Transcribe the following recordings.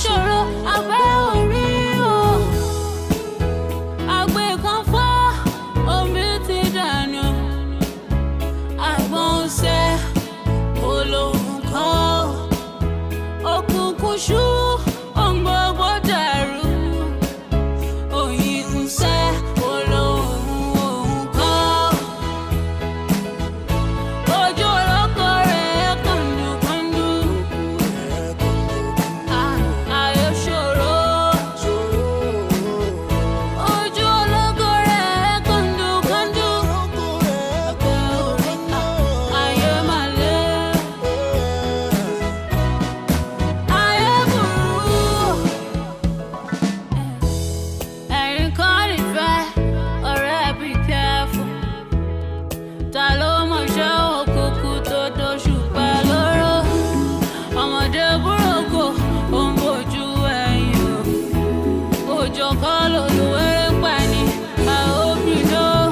Ṣòro abẹ́ orí o. Àgbẹ̀ kan fọ́, omi ti dànù. Àgbọn ṣẹ́, olóhùn kọ́. Òkùnkùn ṣú, ohun gbogbo dàrú. Òyìn ń ṣẹ́, olóhùn òun kọ́. Ojú olóko rẹ̀ kàndùkàndù. Ayé ṣòro. Ojú ológo rẹ̀ kàndùkàndù. Abẹ́ orí, ayé máa lé. Ayé burú. Ẹ̀rín kọ́ nífẹ̀ẹ́, ọ̀rẹ́, be careful. Ta ló mọṣẹ́ òkùnkùn tó doṣù pa lóró? Ọmọdé burúkú ó ń bójú ẹ̀yìn o. Òjò kọ́ lolúwẹ́rẹ́ pa ni, I hope you know.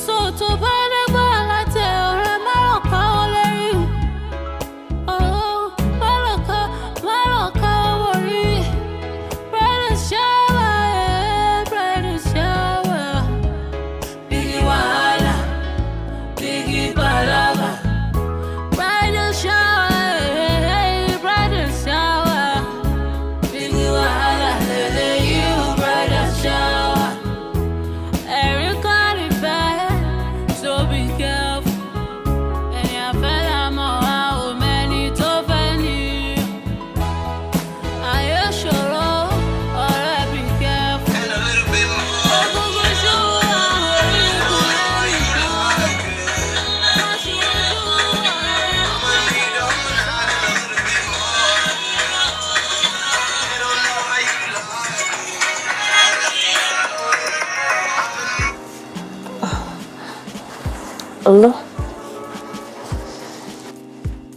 So tó bá dẹ́gbà láti ọ̀rẹ́ má lọ káwọ́ lérí. Oh, má lọ ká, má lọ káwọ́ borí. Bridal shower, yeah, bridal shower. Biggie wahala, biggie palava. Bridal shower, hey, bridal shower. Biggie wahala, hey, you bridal shower. Ẹ̀rín kọ́ nífẹ̀ẹ́, so be careful. Ẹni àfẹ́ la mọ̀, a ò mẹ́ni tó fẹ́ ni. Ayé ṣòro, ọ̀rẹ́, be careful. Òkùnkùn ṣú, àwọn orí kù lẹ́yìn kan. Má ṣe ojú ọ̀rẹ́. Hello?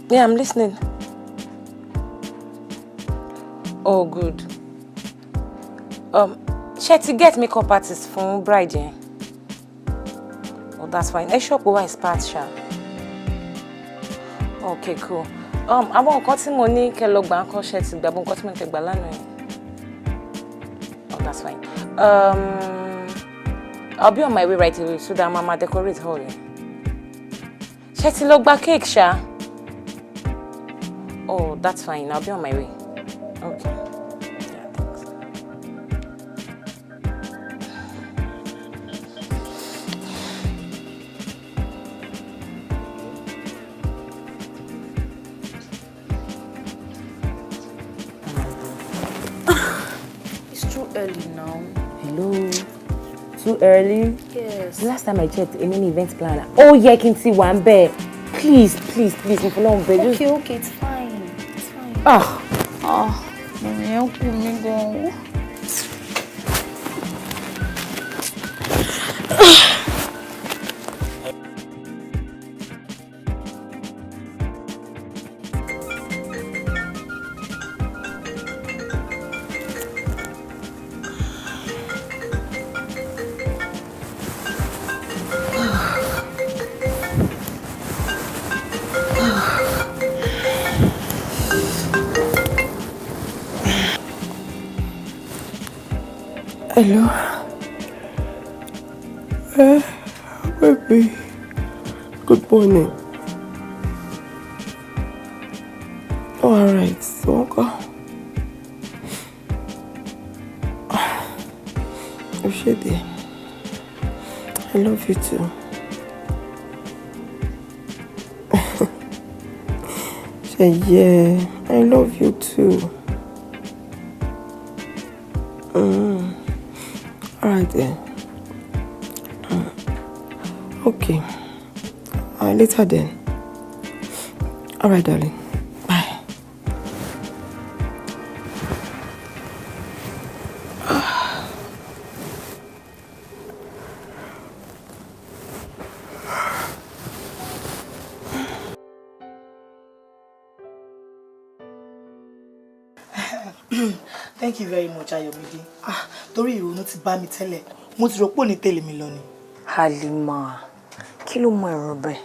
Yeah, I'm listening. Oh, good. Ṣé ti get makeup artist fún bride yẹn? Oh, that's fine. Ẹ ṣọ́ọ̀pù wa expert ṣá. Okay, cool. Àwọn nǹkan tí mo ní kẹ́ lọ gbà ń kọ́, ṣe ti gbà bó nǹkan tí mo ní kẹ́ gbà lánàá yẹn? Oh, that's fine. I'll be on my way right away so that mama decorate hall yẹn. Ṣé ti lọ gba cake ṣá? Oh, that's fine. I'll be on my way. Okay. Yeah, thanks. It's too early now. Hello. Too early? Yes. The last time I checked, èmi ni event planner. Ó yẹ kí n ti wà ń bẹ̀. Please, please, please, mo fọlọ́run bẹ̀. Just. Okay, it's fine. It's fine. Ah. Ah, ìyẹn kù mí gan-an. Hello. Baby. Good morning. Oh, all right. So, uncle. Oshede. I love you too. Say, yeah, I love you too. All right then. Okay. Later then. All right, darling. Bye. Thank you very much, Ayọ̀mídé. Ah, torí ìrònú ti bá mi tẹ́lẹ̀, mo ti rò pé ò ní tẹ̀lé mi lọ ni. Halima, kí ló mọ ẹ̀rọ bẹ́ẹ̀?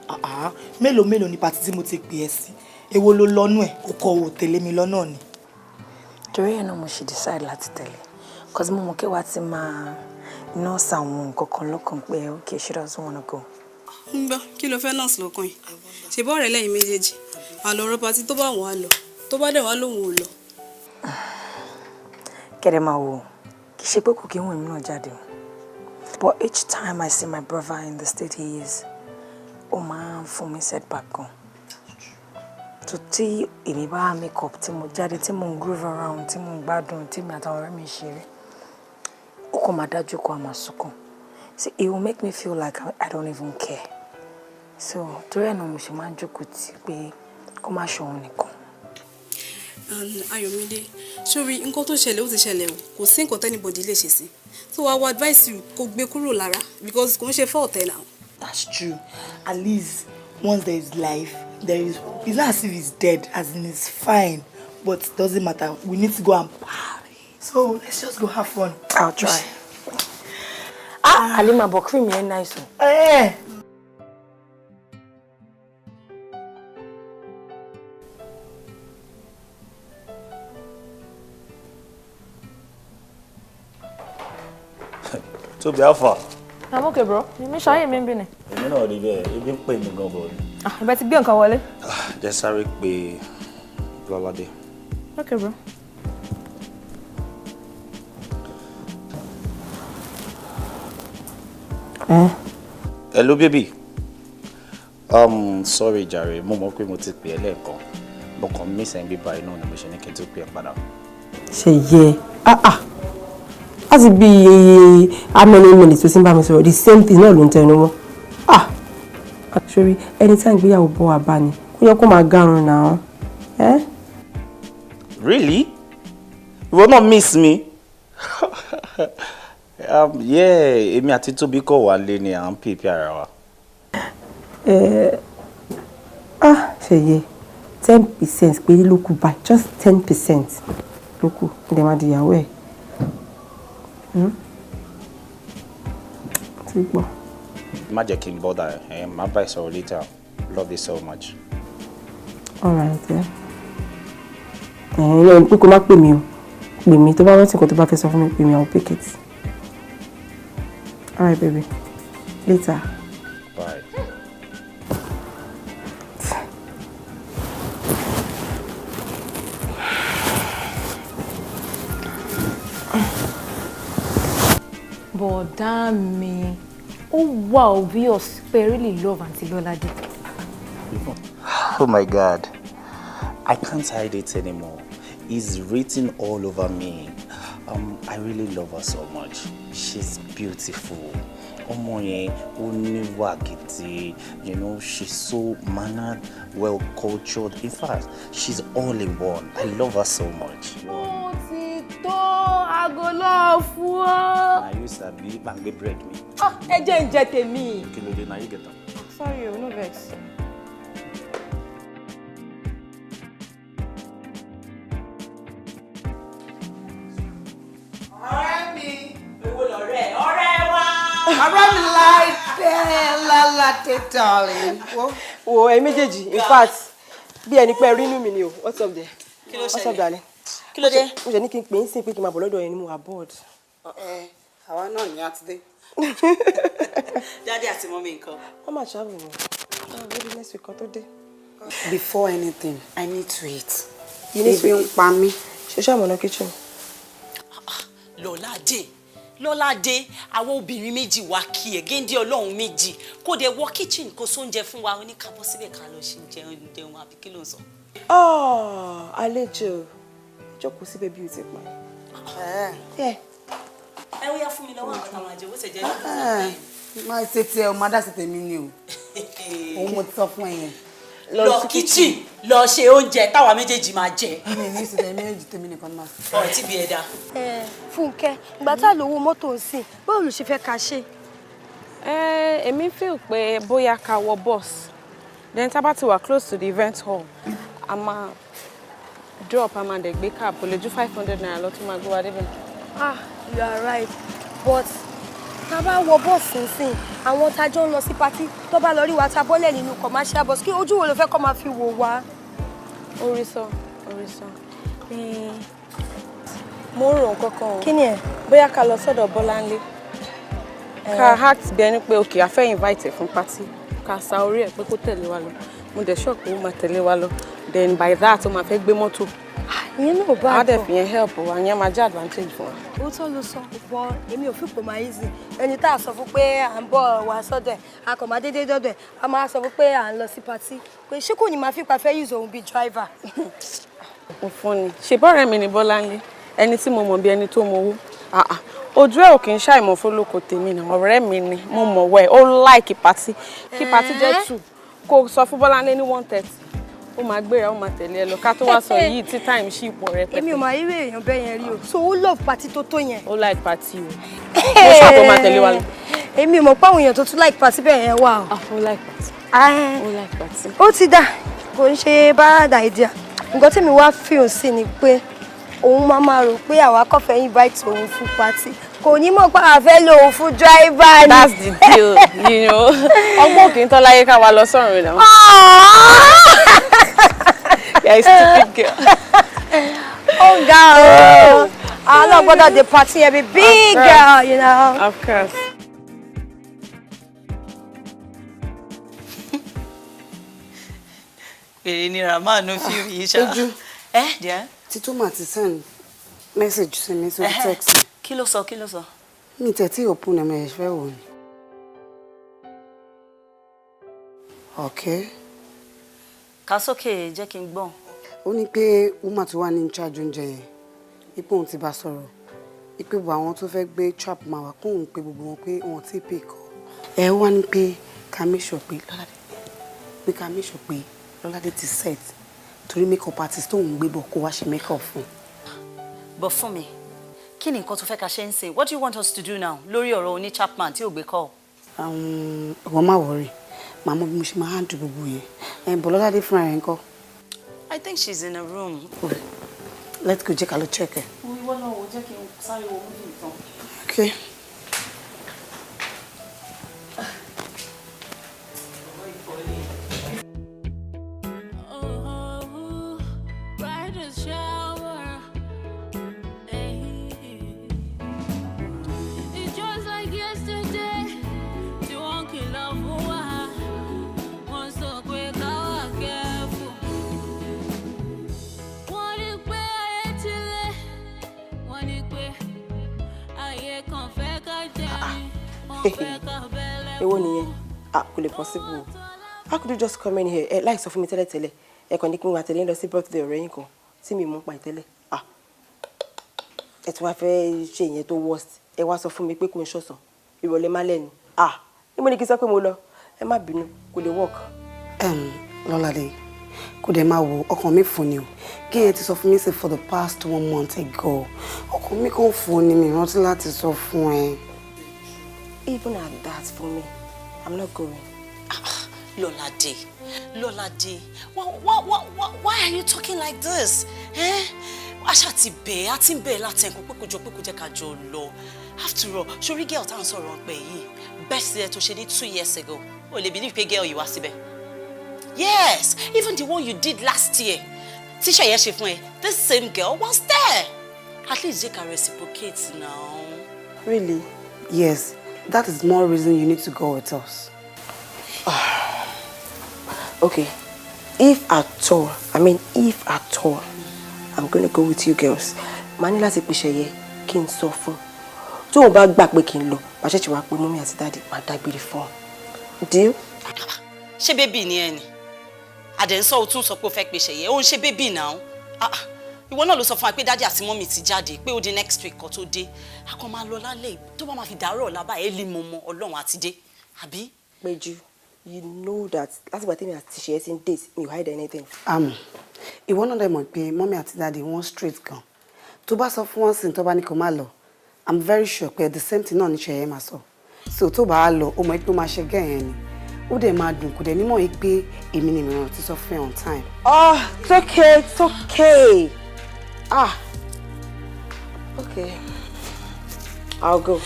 Ah, ah, mélòó mélòó ni party tí mo ti pè ẹ́ sí? Èwo ló lọ́nú ẹ̀? O kọ̀ ò tẹ̀lé mi lọ náà ni. Torí ẹ̀ náà mo ṣe decide láti tẹ̀lé. 'Cause mo mọ̀ kí wàá ti máa nurse àwọn nǹkan kan lọ́kàn pé, okay, she doesn't wanna go. Ń gbọ́, kí ló fẹ́ nurse lọ́kàn yìí? Ṣe bọ́ ọ̀rẹ́ lẹ́yìn méjèèjì, àlọ́ ọ̀rọ̀ party, tó bá wọ́n á lọ, tó bá dẹ̀ wá lóhùn ò lọ. Kẹ̀dẹ̀ máa wò, kì í ṣe pé kò kí ń wù mí náà jáde o. But each time I see my brother in the state he is, ó máa ń fún mi setback gan. Tó tí èmi bá make up, tí mo jáde, tí mo ń groove around, tí mo ń gbádùn, tí mi àtàwọn ọ̀rẹ́ mi ń ṣeré, ó kàn máa dájú kó a máa sunkún. See, it will make me feel like I don't even care. So torí ẹ̀ náà mo ṣe máa ń jókòó tì pé kó má ṣe òun nìkan. And Ayọ̀mídé, sórí nǹkan tó ṣẹlẹ̀, ó ti ṣẹlẹ̀ o. Kò sí nǹkan tí anybody lè ṣe sí. So I will advise you kó gbé kúrò lára because kò ń ṣe fault ẹ̀ now. That's true. At least once there is life, there is. It's not as if he's dead, as in it's fine, but it doesn't matter. We need to go and party. So let's just go have fun. I'll try. Ah, Halima, but cream yẹn nice o. Eh. Tóbi, alpha. I'm okay, bro. Èmi ṣayé mi ń bí ni. Èmi náà rí bẹ́ẹ̀, ebi ń pè mí gan bọ̀ ni. Ah, ìbẹ́ ti gbé nǹkan wọlé. Jẹ́ sáré pé Lọ́ládé. Okay, bro. Eh? Hello, baby. Sorry jàre, mo mọ̀ pé mo ti pè ẹ́ lẹ́ẹ̀kan. Mo kàn miss ẹ̀ ń bí báyìí náà ni mo ṣe ní kí n tó pè ẹ́ padà. Ṣèyẹ, ah ah, láti bí iye how many minutes tó ti ń bá mi sọ̀rọ̀, the same thing náà ló ń tẹnu mọ́. Ah, sórí ẹni tí à ń gbéyàwó bọ́ wà bá ni kó yẹ kó máa garun náà ẹ́. Really? Ìwọ náà miss me? Yeah, èmi àti Tóbi kọ̀ wá lé ní à ń pèpè ara wa. Ah, Ṣèyẹ, 10% péré ló kù báyìí, just 10% ló kù, ó dẹ̀ máa di ìyàwó ẹ̀. Ti gbọ́. Má jẹ́ kí n bother ẹ, má bá ẹ sọ̀rọ̀ later. Love you so much. All right, ẹ ẹ pé kó má pè mí o, pè mí tó bá rántí nǹkan tó bá fẹ́ sọ fún mi, pè mí, I will pick it. All right, baby, later. Bye. Bọ̀dá mi, ó wà obvious pé ẹ really love Aunty Lọ́ládé. Oh my God. I can't hide it anymore. It's written all over me. I really love her so much. She's beautiful. Ọmọ yẹn, ó níwà gidi. She's so mannered, well cultured. In fact, she's all in one. I love her so much. Ó ti tó aago lọ́ọ̀ fún ọ. Na you sabi gbàngbé bread mi. Ẹ jẹ́ ń jẹ tèmi. Kí ló dé? Na you get am. Sorry o, no vex. Ọ̀rẹ́ mi. Èwo lọ̀rẹ́ ọ̀rẹ́ wa? Ọ̀rẹ́ mi láìpẹ́ lálàdé, darling. Wo ẹ méjèèjì, in fact, bí ẹni pé rí inú mi ni o. What's up there? Kí ló What's up, ṣẹlẹ̀? darling? Kí ló dé? Mo ṣe ní kí n pè é sí pé kí n máa bọ̀ lọ́dọ̀ yẹn ni, mo wà bored. Ẹ àwa náà ní àtidé. Daddy àti mummy nǹkan? Wọ́n máa travel ni. Ah, maybe next week kan tó dé. Before anything, I need to eat. You need to Ebi ń eat. pa mí. Ṣe ṣáà mọ̀nà kitchen? Lọ́ládé, Lọ́ládé, àwọn obìnrin méjì wá kí ẹ, géńdé ọlọ́run méjì, kó dé wọ kitchen kó sóúnjẹ fún wa, ó ní ká bọ́ síbẹ̀ ká lọ ṣe jẹun jẹun, àbí kí ló ń sọ? Oh, àlejò jókòó síbẹ̀ bí o ti pa. Yeah. Ẹ ó yá, fún mi lọ́wọ́ àwọn táwọn àjẹ owó ṣẹ̀jẹ̀ ní. Máa ṣe tiẹ̀ o, máa dá sí tèmi ni o. Òun mo ti sọ fún ẹ yẹn. Lọ kitchen, lọ ṣe oúnjẹ táwa méjèèjì máa jẹ. Mi ní ìsìn tèmi méjì, tèmi nìkan máa. Ọ̀ tí bí ẹ dá. Fúnkẹ́, ìgbà tá lówó mọ́tò ń sìn, báwo ló ṣe fẹ́ ká ṣe? Ẹ èmi feel pé bóyá ká wọ bus, then tá bá ti wà close to the event hall, a máa drop, a máa dẹ̀ gbé cab, kò lè ju ₦500 lọ tó máa gbé wa débẹ̀. Ah, you are right, but tá a bá wọ bọ́ọ̀sì nsìn, àwọn tájọ́ ń lọ sí party, tó bá lọ rí wa ta bọ́lẹ̀ nínú commercial bus, kí ojú wo ló fẹ́ kọ́ máa fi wò wá? Orí sọ, orí sọ. Mo ń rò nǹkan kan o. Kí ni ẹ? Bóyá ká lọ sọ́dọ̀ Bọ́láńlé. Ká act bí ẹni pé okay, a fẹ́ invite ẹ̀ fún party. Ká sa orí ẹ̀ pé kó tẹ̀lé wa lọ. Mo dẹ̀ sure pé ó máa tẹ̀lé wa lọ. Then by that, ó máa fẹ́ gbé mọ́tò. Ìyẹn náà bá Á dẹ̀ fi yẹn help wa, ìyẹn máa jẹ́ advantage fún wa. Òótọ́ ló sọ, bọ́ èmi ò fi pò máa easy. Ẹni tá a sọ fún pé à ń bọ̀ wá sọ́dọ̀ ẹ̀, a kàn máa dédé dọ́dọ̀ ẹ̀, a máa sọ fún pé à ń lọ sí party. Pé ṣé kò ní máa fipá fẹ́ use òun bíi driver? Mo fún ni. Ṣe bọ́ọ̀rẹ́ mi ni Bọ́láńlé, ẹni tí mo mọ̀ bí ẹni tó mọ owó. Ah, ah. Ojú ẹ̀ ò kì í ṣàìmọ̀ fólókò tèmi náà, ọ̀rẹ́ mi ni, mo mọ̀ wẹ̀, ó like party. Kí party jẹ́ 2, kó sọ fún Bọ́láńlé ní 1:30. Ó máa gbéra, ó máa tẹ̀lé ẹ lọ. Ká tó wá sọ yìí tí time ṣì pọ̀ rẹpẹtẹ. Èmi ò máa rí èèyàn bẹ́ẹ̀ yẹn rí o. So ó love party tó tó yẹn. Ó like party o. Mo sọ pé ó máa tẹ̀lé wa lọ. Èmi ò mọ̀ pé àwọn èèyàn tó tún like party bẹ́ẹ̀ yẹn wà o. Ah, ó like party. Ó like party. Ó ti dà, kò ń ṣe bad idea. Nǹkan tí mi wá feel sí ni pé òun máa máa rò pé àwa kò fẹ́ invite òun fún party. Kò ní mọ̀ pé àwa fẹ́ lo òun fún driver ni. That's the deal. Ọgbọ́n kì í tọ́ láyé ká wa lọ sọ́run náà. Yeah, stupid girl. Oh, girl. Àwọn náà gbọ́dọ̀ dé party yẹn bí big girl. Of course. Èrè ni Rahman fi yìí ṣá. Ojú. Ẹ díẹ̀. Títún mà ti send message sí mi sórí text mi. Kí ló sọ? Kí ló sọ? Mi tẹ̀ tí open ẹ̀ mọ̀ ẹ̀ fẹ́ wò ni. Okay. Kà sókè, jẹ́ kí n gbọ́. Ó ní pé woman tó wà ní in charge oúnjẹ yẹn, ipò òun ti bá sọ̀rọ̀, ipò gbogbo àwọn tó fẹ́ gbé trap máa wà kóun pé gbogbo wọn pé wọn ti pè kọ́. Ẹ wá ní pé ká make sure pé Lọ́ládé, pé ká make sure pé Lọ́ládé ti set torí makeup artist tóun gbé bọ̀ kó wá ṣe makeup fún. But fún mi, kí ni nǹkan tó fẹ́ ká ṣe ń sìn? What do you want us to do now lórí ọ̀rọ̀ oní Chapman tí ò gbé kọ́? Ìwọ má worry, màá mọ bí mo ṣe máa handle gbogbo yẹn. Ẹ bọ̀ Lọ́ládé fúnra rẹ̀ ńkọ́? I think she's in a room. Okay. Let's go, jẹ́ ká lọ check ẹ̀. Ìwọ náà wò, jẹ́ kí n sáré wo movie tán. Okay. Oh, brightest shower. Hey. It's just like yesterday. Tí wọ́n kìlọ̀ fún wa, wọ́n sọ pé ká wà careful. Wọ́n ní pé ayé ti lé, wọ́n ní pé ayé kan fẹ́ ká jẹ ni, wọ́n fẹ́ ká bẹ́lẹ̀. Èwo nìyẹn? Ah, kò lè possible o. How could you just come in here ẹ láì sọ fún mi tẹ́lẹ̀tẹ́lẹ̀? Ẹ kàn ní kí n wà tẹ̀lé lọ sí birthday ọ̀rẹ́ yín kan tí mi mú pa ìtẹ́lẹ̀. Ah, ẹ tún wá fẹ́ ṣe ìyẹn tó worst. Ẹ wá sọ fún mi pé kò ń ṣọ̀sán, ìrọ̀lẹ́ má lẹ́nu. Ah, níbo ni kí n sọ pé mo lọ? Ẹ má bínú, kò lè work. Lọ́ládé, kò dẹ̀ máa wo ọkàn mi fún ni o. Kí ẹ ti sọ fún mi sí for the past one month ago. Ọkàn mi kàn fún ni, mi rántí láti sọ fún ẹ. Even at that, for me, I'm not going. Lọ́ládé, Lọ́ládé, why are you talking like this? Eh? Aṣá ti bẹ̀, á ti ń bẹ̀ láti ẹ̀kọ́ pé kò jọ pé kò jẹ́ ká jọ lọ. After all, sórí girl tá à ń sọ̀rọ̀ pẹ̀ yìí, birthday tó ṣe ní 2 years ago, o lè believe pé girl yìí wá síbẹ̀. Yes, even the one you did last year, tíṣà yẹn ṣe fún ẹ, this same girl was there. At least jẹ́ ká reciprocate now. Really? Yes, that is more reason you need to go with us. Okay, if at all, I mean if at all, I'm gonna go with you girls. Màá ní láti pèsè yẹ kí n sọ fún. Tó o bá gbà pé kí n lọ, màá ṣẹ̀ṣẹ̀ wá pé mummy àti daddy, màá dágbére fún ọ. Deal? Ṣé baby ni ẹ ni? Àdẹ̀nsọ́, o tún sọ pé o fẹ́ pe Ṣẹ̀yẹ, ó ń ṣe baby náà. Ah, ah. Ìwọ náà ló sọ fún wa pé daddy àti mummy ti jáde, pé ó di next week kan tó dé. A kàn máa lọ lálẹ́, tó bá máa fi dàárọ̀ ọ̀la báyìí, lè mọ ọmọ Ọlọ́run àti dé. Àbí? Péjú, you know that látìgbà tèmi àti Ṣẹ̀yẹ ti ń date, mi ò hide anything. Àmọ́ ìwọ náà dẹ̀ mọ̀ pé mummy àti daddy wọ́n straight gan. Tó bá sọ fún wọn sìn, tó bá ní kó má lọ, I'm very sure pé the same thing náà ní Ṣẹ̀yẹ máa sọ. So tó bá a lọ, ó mọ̀ pé ó máa ṣe gẹ́ yẹn ni. Ó dẹ̀ máa dùn, kò dẹ̀ nímọ̀ yìí pé èmi ni mìíràn ti sọ fún ẹ on time. Oh, it's okay, it's okay. Ah, okay. I'll go.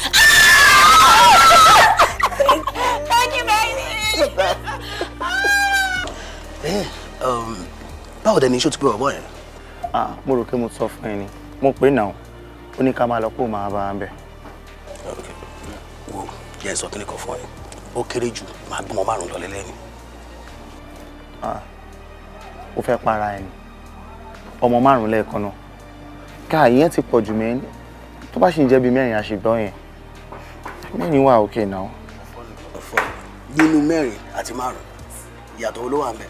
Thank you, baby. Ẹ báwo dẹ̀ ni, iṣẹ́ ti pé bàbá yẹn? Ah, mo rò pé mo sọ fún ẹ ni. Mo pè é náà. Ó ní ká máa lọ kó máa bá a bẹ̀. Wo, jẹ́ sọ kíni kan fún ẹ. Ó kéré jù, máa gbọ́mọ márùn-ún lọ lẹ́lẹ́ni. Ah, ó fẹ́ para ẹni. Ọmọ márùn-ún lẹ́ẹ̀kan náà. Káà ìyẹn ti pọ̀ jù mẹ́rin. Tó bá ṣì ń jẹ́ bíi mẹ́rin àṣegbọ́n yẹn. Mẹ́rin wà okay now. Nínú mẹ́rin àti márùn-ún, ìyàtọ̀ ló wà ń bẹ̀.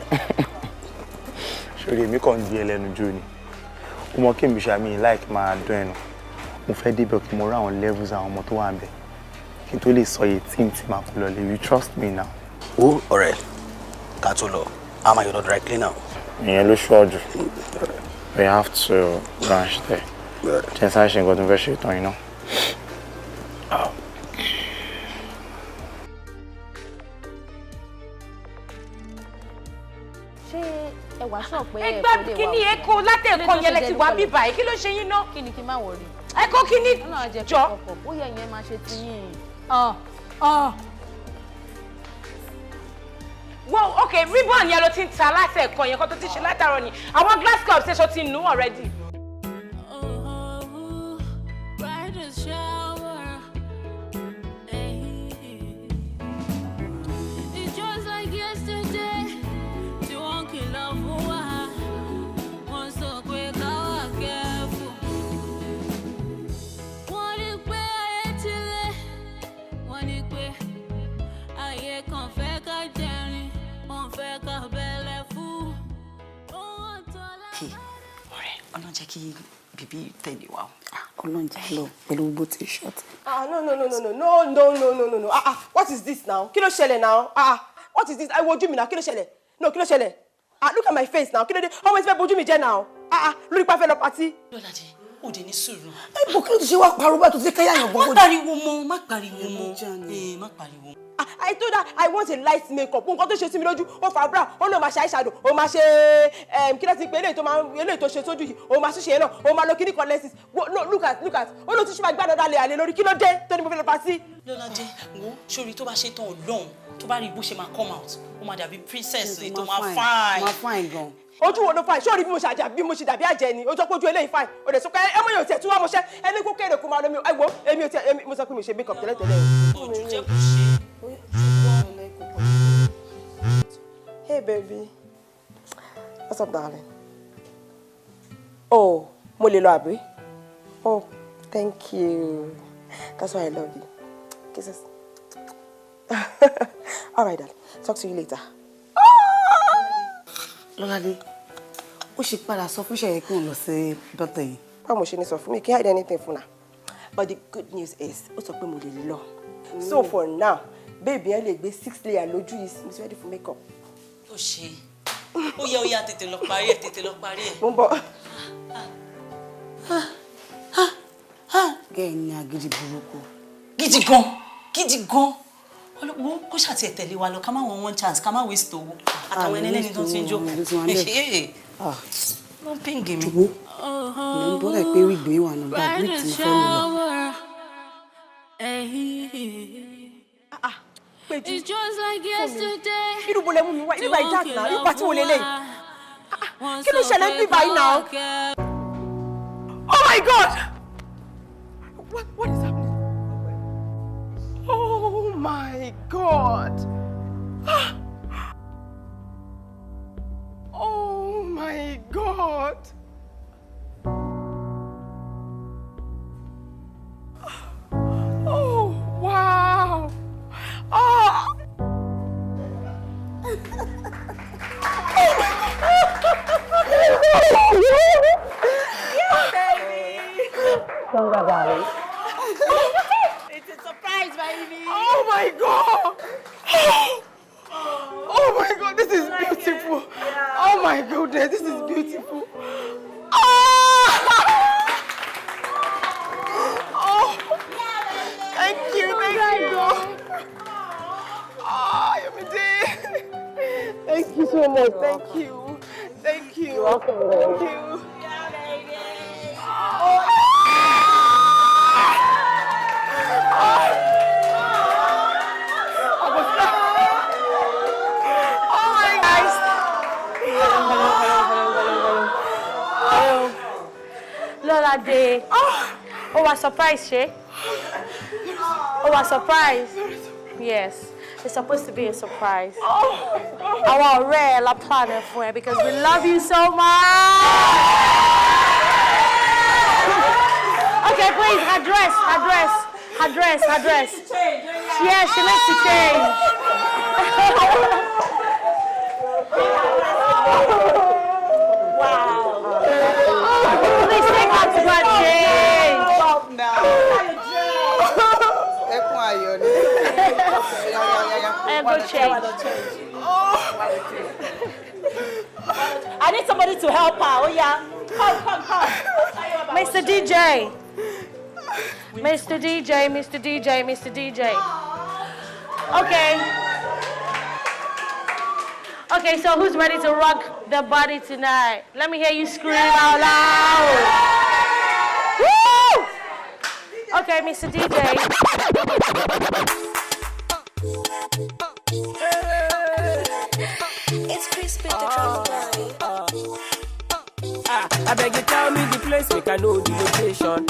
Ṣòrí èmi kàn ń di ẹlẹ́nu jó ni. Ó mọ kí n bí ṣàmì like máa dún ẹnu. Mo fẹ́ débẹ̀ kí mo rí àwọn levels àwọn ọmọ tó wà ń bẹ̀. Kí n tó lè sọ iye tí n ti máa kó lọ lè, you trust me now. Ó ọ̀rẹ́, ká tó lọ, a máa yọ lọ dry cleaner. Ìyẹn ló ṣọ́ọ̀jù. We have to branch there. Jẹ́ sáré ṣe nǹkan tó ń fẹ́ ṣe tán iná. Ṣé ẹ wàá sọ pé ẹ Ẹgbẹ́ kò lè wà kí ni òkè? èkó látẹ̀kọ́ yẹn lẹ ti wá bí báyìí, kí ló ṣe yín náà? Kí ni kí n má wọrí? Ẹ kó kí ni Ọlọ́run á jẹ́ jọ. kó pọ̀, ó yẹ ìyẹn máa ṣe ti yín. Wow, okay, ribbon yẹn ló ti ń ta látẹ̀kọ́ yẹn kó tó ti ṣe látàárọ̀ ni. Àwọn glass cups ṣe ṣo ti nù already. Brightest shower. Hey. It's just like yesterday. Tí wọ́n kìlọ̀ fún wa, wọ́n sọ pé ká wà careful. Wọ́n ní pé ayé ti lé, wọ́n ní pé ayé kan fẹ́ ká jẹrin, wọ́n fẹ́ ká bẹ̀lẹ̀ fún. Ọ̀rẹ́, Ọlọ́run jẹ́ kí bíbí tẹ̀lé wa o. Ọlọ́run jẹ́ lọ pẹ̀lú gbogbo t-shirt. Ah, no, no, no, no, no, no, no, no, no, no, no. Ah ah, what is this now? Kí ló ṣẹlẹ̀ now? Ah ah, what is this? Ẹ wo ojú mi now, kí ló ṣẹlẹ̀? No, kí ló ṣẹlẹ̀? Ah, look at my face now. Kí ló dé? Always fẹ́ bojú mi jẹ́ now. Ah ah, lórí pa fẹ́ lọ party. Lọ́ládé, ó dé ní sùúrù. Ẹ bò, kí ló ti ṣe wá pariwo báyìí tó ti káyà yàn Má gbọ́n? pariwo mọ́, má pariwo mọ́. Ẹ má pariwo. Ah, I told her I want a light makeup. Nǹkan tó ṣe sí mi lójú, ó fa brow, ó lóun máa ṣe eyeshadow, ó máa ṣe kí ló ti pè eléyìí tó máa eléyìí tó ṣe sójú yìí, ó máa ṣíṣe yẹn náà, ó máa lo kíní kan lenses. No, look at, look at. Ó lóun tún ṣe máa gbádùn ọ̀dà àlè lórí. Kí ló dé tó ní mo fẹ́ lọ party? Lọ́ládé, wo sórí tó bá ṣe tán Ọlọ́run, tó bá rí bó ṣe máa come out, ó máa dàbí princess ni, tó máa fine. Máa fine gan. Ojú wo ló fine? Ṣé o rí bí mo ṣe àjà bí mo ṣe dàbí àjẹ́ ni? O sọ pé ojú eléyìí fine, o dẹ̀ sọ pé ẹ mọ̀ yóò tiẹ̀ tún wá mọṣẹ́ ẹni kó kéré kó máa lọ mi. Ẹ wo, èmi ò tiẹ̀, èmi mo sọ pé mi ò ṣe makeup tẹ́lẹ̀tẹ́lẹ̀ o. Ojú jẹ́ kó ṣe. Hey baby, what's up darling? Oh, mo lè lọ àbí? Oh, thank you. That's why I love you. Kisses. All right darling, talk to you later. Lọ́ládé, ó ṣe padà sọ fún Ṣẹ̀yẹ kí òun lọ sí dọ́tẹ̀ yìí. Báwo mo ṣe ní sọ fún mi kí hide anything fún na? But the good news is, ó sọ pé mo lè lọ. So for now, baby yẹn lè gbé six layer lójú yìí, mo ti ready for makeup. Ó ṣe. Ó yẹ, ó yá, tètè lọ parí ẹ̀, tètè lọ parí ẹ̀. Mo ń bọ̀. Gẹ́ẹ̀ ní agídí burúkú. Gidi gan, gidi gan. Ọlọ́wọ́ kó ṣàti ẹ̀ tẹ̀lé wa lọ, ká má wọn one chance, ká má waste owó. Àtàwọn ẹni ẹlẹ́ni tó ti ń jókòó. Ló ń ping mi. Jọ̀wọ́, mo ń bọ́dà pé wig mi wà nù báyìí, wig tí mo fẹ́ lò lọ. Shower. Hey. It's just like yesterday. Irú bo lẹ mú mi wá? Irú báyìí dark náà, irú party wo leléyìí? Kí ló ṣẹlẹ̀ ń bí báyìí náà? Oh my God! What is happening? Oh my God! Ah! Oh my God! Oh wow! Oh! Oh my God! Yeah, baby. It's a surprise, baby. Oh my God! Oh my God, this is beautiful. Oh my goodness, this is beautiful. Oh! Oh! Thank you, thank you. Oh, Yomide. Thank you so much. Thank you. Thank you. You're welcome. Thank you. Oh. Oh my guys. Lọ́ládé. Ó wà surprise ṣé? Ó wà surprise? Yes, it's supposed to be a surprise. Our ọ̀rẹ́ ẹ̀ la plan ẹ̀ fún ẹ because we love you so much. Okay, please, address, address, address, address. Yeah, she needs to change. Wow. Please take her to go and change. Stop now. Ẹkún ayọ̀ ni. And go change. I need somebody to help her. Oh yeah. Come, come, come. Mr. DJ. Mr. DJ, Mr. DJ, Mr. DJ. Okay. Okay, so who's ready to rock the body tonight? Let me hear you scream out loud. Woo! Okay, Mr. DJ. It's crispy the drama boy. Ah, I beg you tell me the place, make I know the location.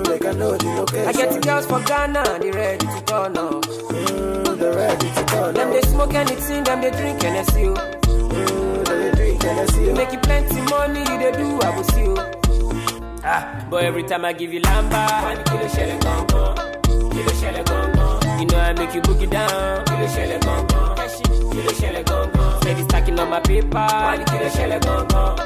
Make I know the location. I get the girls for Ghana, they ready to turn up. They ready to turn Them up. they smoke anything, them they drink Hennessy. Oh. Them they drink Hennessy. You make you plenty money, you they do, I will see you. Ah, but every time I give you lamba, one kilo shell gone gone, kilo shell gone gone. You know I make you boogie down, kilo shell gone gone, kilo shell gone gone. Steady stacking on my paper, one kilo shell gone gone,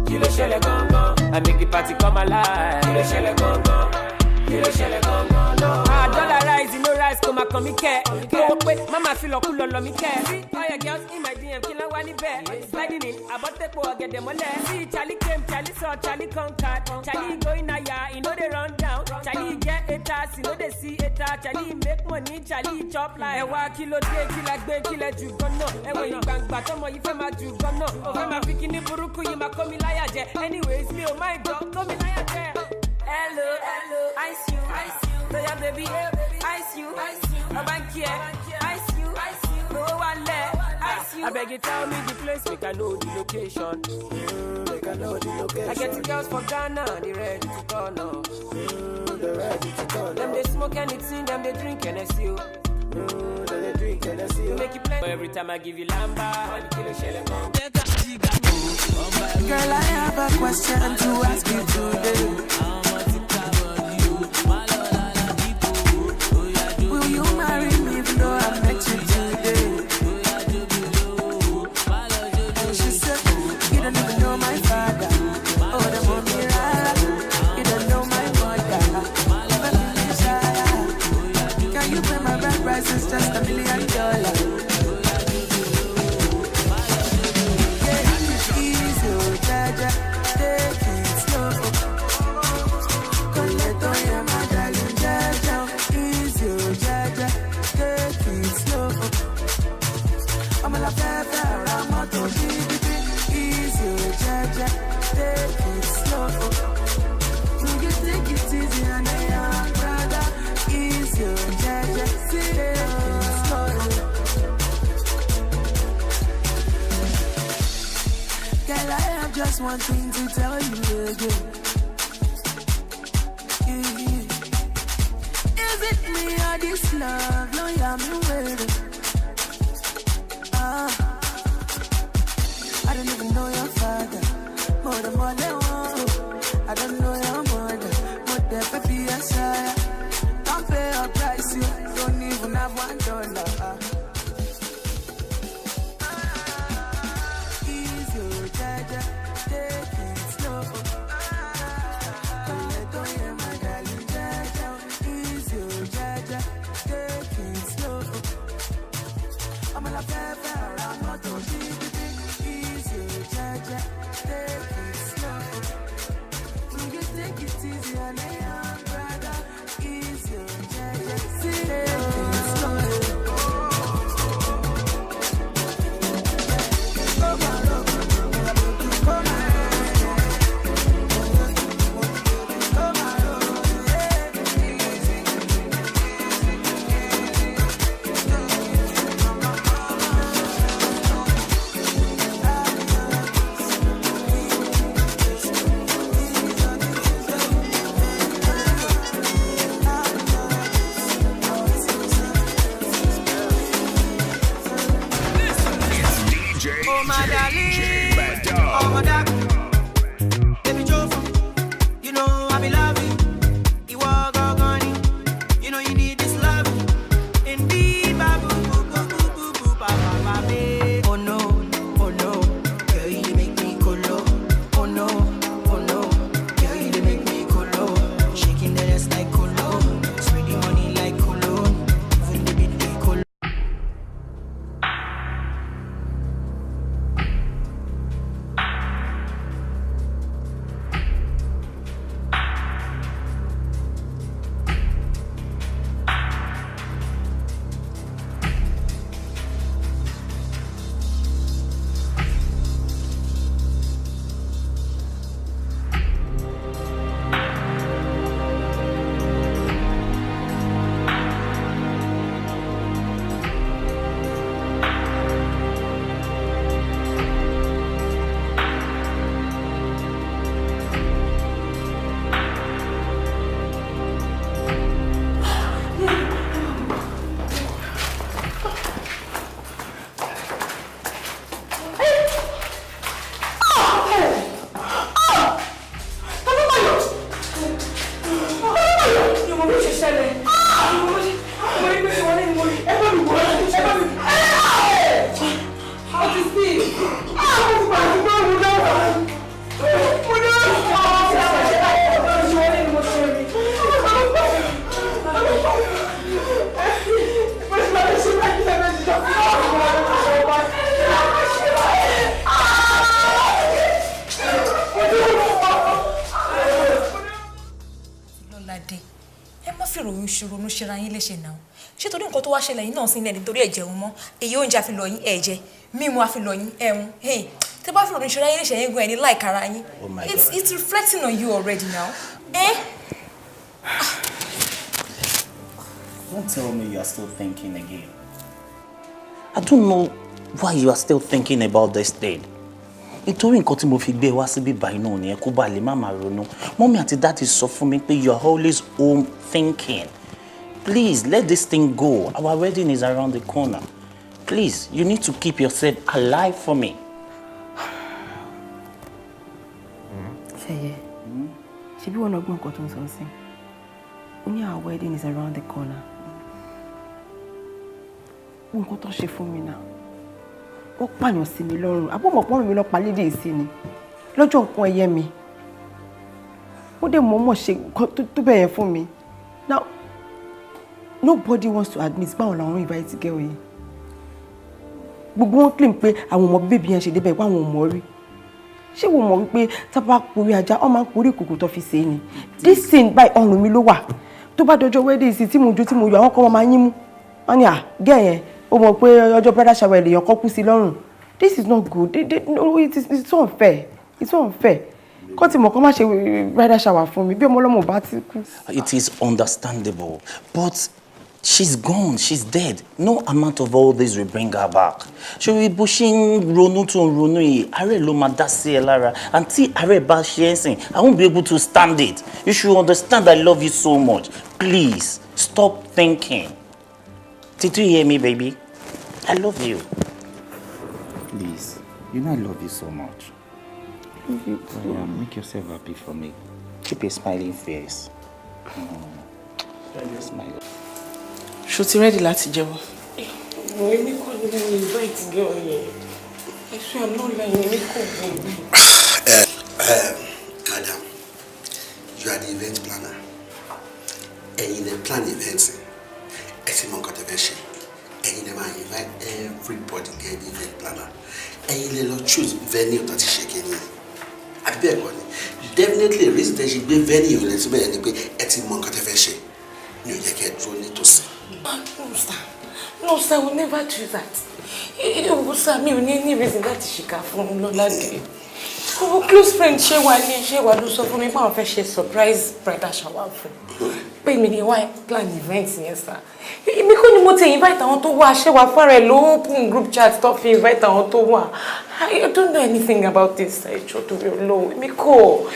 kilo shell gone gone. I make the party come alive, kilo shell gone gone. Kilo ṣẹlẹ̀ gangan náà. Ah, dollar rise, no rise, kò máa kàn mí kẹ́. Kówó pé mama fi lọ́kù lọ lọ mí kẹ́. See all your girls in my DM, kí ló wá níbẹ̀? Sliding in, àbọ̀tẹ́pọ̀ ọ̀gẹ̀dẹ̀ mọ́lẹ̀. See Charlie came, Charlie saw, Charlie conquered. Charlie going higher, he no dey run down. Charlie get haters, he no dey see haters. Charlie make money, Charlie chop life. Ẹ wá kí ló dé, kí la gbé, kí lẹ jù gan-an. Ẹ wo ìgbàǹgbà tọmọ yìí fẹ́ máa jù gan-an. Ó fẹ́ máa fi kíní burúkú yìí máa kó mi láyà jẹ. Anyways, mi ò máa jọ kó mi láyà jẹ. Hello, hello, ice you, ice you. Toya baby, ice you, ice you. Abankie, ice you, ice you. No one left, ice you. I beg you tell me the place, make I know the location. Make I know the location. I get the girls for Ghana, they ready to turn up. They ready to turn Them up. they smoke anything, them they drink Hennessy. Them they drink Hennessy. You make you play. But every time I give you lamba, one kilo shell gone. Girl, I have a question to ask you today. Will you marry me even though I met you today? And she said, you don't even know my father. Oh, the mommy, rara. You don't know my mother. Can you pay my rent price? It's just $1 million. Yeah, easy, oh, jaja. Take it slow. Collect on your my darling, jaja. Easy, oh, jaja. Take it slow. I'm a la fefe, I'm a easy, oh, jaja. Take it slow. Do you think it's easy and I am brother? Easy, oh, jaja. Take it slow. Girl, I have just one thing to tell you again. Yeah. Is it me or this love? No, yeah, me waiting. I don't even know your father. More than more than one. I don't know your mother. But the baby is higher. Don't pay a price, you don't even have $1. Easy, oh, jaja, take it slow. Fìròyìn ṣòro ṣera yín léṣe náà. Ṣé torí nǹkan tó wá ṣẹlẹ̀ yín náà sí ilẹ̀ nítorí ẹ̀jẹ̀ òun mọ́? Èyí oúnjẹ àfilọ̀ yín ẹ̀jẹ̀, mímu àfilọ̀ yín ẹ̀hún. Hey, tẹ́ bá fìròyìn ṣera yín léṣe yín gan ẹ̀ ní láìka ara yín. Oh my It's God. It's reflecting on you already now. Eh? Don't tell me you are still thinking again. I don't know why you are still thinking about this thing. Nítorí nǹkan tí mo fi gbé wá síbí báyìí náà nìyẹn, kó bá lè má máa ronú. Mummy àti daddy sọ fún mi pé you are always home thinking. Please let this thing go. Our wedding is around the corner. Please, you need to keep yourself alive for me. Ṣẹyẹ, ṣebí wọn náà gbọ́ nǹkan tó ń sọ sí. Ó ní our wedding is around the corner. Wo nǹkan tó ṣe fún mi náà. Wọ́n pààyàn sí mi lọ́rùn. Àbọ̀mọ̀pọ̀rùn mi lọ pa lédè sí ni. Lọ́jọ́ nǹkan ẹyẹ mi. Ó dẹ̀ mọ̀ọ́mọ̀ ṣe nǹkan tó bẹ̀yẹn fún mi. Now, nobody wants to admit báwọn làwọn invite girl yìí. Gbogbo wọn claim pé àwọn ọmọ bébí yẹn ṣe débẹ̀ pé àwọn ò mọ̀ rí. Ṣé wo mọ̀ wípé tá bá porí ajá, wọ́n máa ń porí ìkòkò tó fi ṣe é ni? This thing báyìí, ọrùn mi ló wà. Tó bá dọjọ́ wedding sí tí mo jó tí mo yọ, àwọn kan máa yín mú. Wọ́n ní à gẹ́ yẹn, ó mọ̀ pé ọjọ́ bridal shower èèyàn kan kú sí lọ́rùn. This is not good. No, it's unfair. It's unfair. Kọ́ ti mọ̀ kọ́ má ṣe bridal shower fún mi bí ọmọ ọlọ́mọ ò bá ti kú. It is understandable, but she's gone, she's dead. No amount of all this will bring her back. Ṣé bó ṣe ń ronú tó ń ronú yìí, àárẹ̀ ló máa dá sí ẹ lára. And tí àárẹ̀ bá ṣe é sìn, I won't be able to stand it. You should understand I love you so much. Please, stop thinking. Did you hear me, baby? I love you. Please, you know I love you so much. Love you too. Yeah, make yourself happy for me. Keep a smiling face. Mm. Smile. Ṣo ti ready láti jẹ́wọ́? Èmi kọ́ ni mo invite girl yẹn. I swear I'm not lying, èmi kọ́ mo invite. Madam, you are the event planner. Ẹ̀yin lẹ plan event. Ẹ ti mọ nǹkan tẹ́ fẹ́ ṣe. Ẹ̀yin lẹ máa invite everybody get the event planner. Ẹ̀yin lẹ lọ choose venue tó ti ṣe kíni. Àbí bẹ́ẹ̀ kọ́ ni? Definitely, reason tẹ́ ṣe gbé venue rẹ̀ síbẹ̀ yẹn ni pé ẹ ti mọ nǹkan tẹ́ fẹ́ ṣe. Mi ò jẹ́ kí ẹ dúró nítòsí. Ah, no sir, no sir, I will never do that. Ewu sir, mi ò ní any reason láti ṣìkà fún Lọ́ládé. Gbogbo close friend ṣé wà ní ṣé wà ló sọ fún mi pé àwọn fẹ́ ṣe surprise bridal shower fún. Pé mi ni wá plan event yẹn, sir. Èmi kọ́ ni mo ti invite àwọn tó wá. Ṣé wà fúnra ẹ̀ ló open group chat tó fi invite àwọn tó wà. I don't know anything about this. Ẹ jọ̀ọ́, torí Ọlọ́run, èmi kọ́.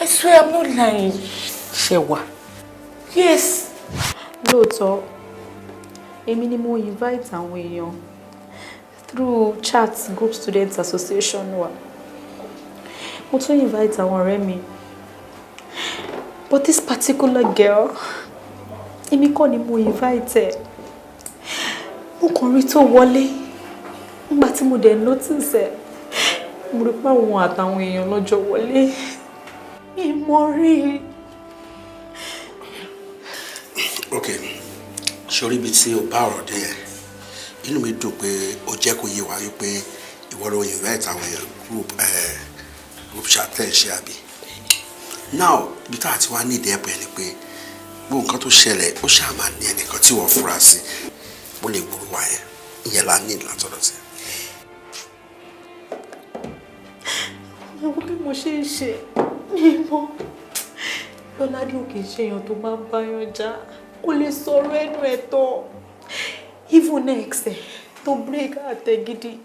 I swear I'm not lying. Ṣé wà? Yes. Lóòótọ́, èmi ni mo invite àwọn èèyàn through chat group students association wa. Mo tún invite àwọn ọ̀rẹ́ mi, but this particular girl, èmi kọ́ ni mo invite ẹ̀. Mo kàn rí tó wọlé. Nígbà tí mo dẹ̀ notice ẹ̀, mo rí pé àwọn àtàwọn èèyàn lọ́jọ́ wọlé. Mi mọ̀ rí i. Ok, sórí ibi tí o bá ọ̀rọ̀ dé yẹn, inú mi dùn pé o jẹ́ kó yé wa wípé ìwọ ló invite àwọn èèyàn group chat tẹ̀ ń ṣe, àbí? Now, ibi tá a ti wá ní ìdí ẹ̀pẹ̀ ni pé gbogbo nǹkan tó ṣẹlẹ̀, ó ṣáà máa ní ẹnìkan tí wọ́n fura sí bó lè gbòòrò wá yẹn. Ìyẹn la ní látọ̀dọ̀ sí. Mo bí mo ṣe ń ṣe, mi mọ̀. Lọ́ládé ò kì í ṣe èèyàn tó máa ń báyàn já. Kò lè sọ̀rọ̀ ẹnu ẹ̀ tán. Even ex ẹ̀ tó break àtẹ gidi,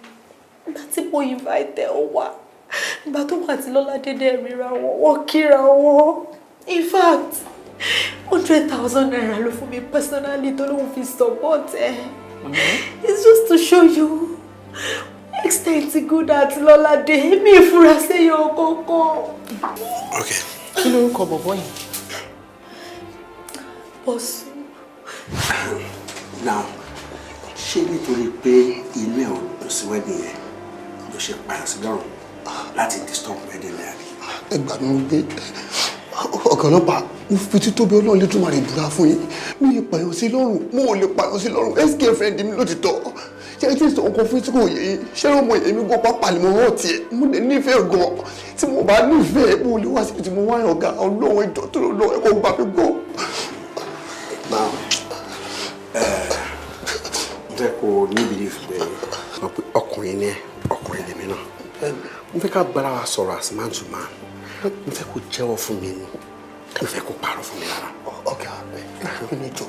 ìgbà tí mo invite ẹ̀, ó wá. Ìgbà tó wà tí Lọ́ládé dẹ̀ ríra wọn, wọ́n kíra wọn. In fact, ₦100,000 ló fún mi personally tó lóun fi support ẹ̀. It's just to show you extent good at Lọ́ládé. Mi ìfura séyàn kankan. Ok. Kí lorúkọ bọ̀bọ̀ yìí? Bọ̀sùn. Now, ṣé nítorí pé inú ẹ̀ ò dùn sí wedding yẹn ló ṣe pààyàn sí lọ́rùn láti disturb wedding yẹn, àbí? Ẹ gbà mí gbé, ọ̀gá ọlọ́pàá. Mo fi títóbi Ọlọ́run Lédùmarè búra fún yín, mi ì pààyàn sí lọ́rùn. Mo ò lè pààyàn sí lọ́rùn. Ex girlfriend mi lótìtọ́. Ṣé tí ìsọ̀ ọkọ̀ fún tí kò yẹ yín? Ṣé ọmọ èmi gan pápá ni mo rán tiẹ̀? Mo lè nífẹ̀ẹ́ gan. Tí mo bá nífẹ̀ẹ́, mo lè wá síbi tí mo wá yàn. Ọ̀gá Ọlọ́run, ìjọ tó lọ, ẹ kò gbà mí gbọ́. Now, mo fẹ́ kó o ní belief pé ọkùnrin ni ẹ́, ọkùnrin lèmi náà. Mo fẹ́ ká bára wa sọ̀rọ̀ as man to man. Mo fẹ́ kó jẹ́wọ́ fún mi ni. Mo fẹ́ kó parọ́ fún mi rárá. Ọ̀gá, ẹ̀mí jọ,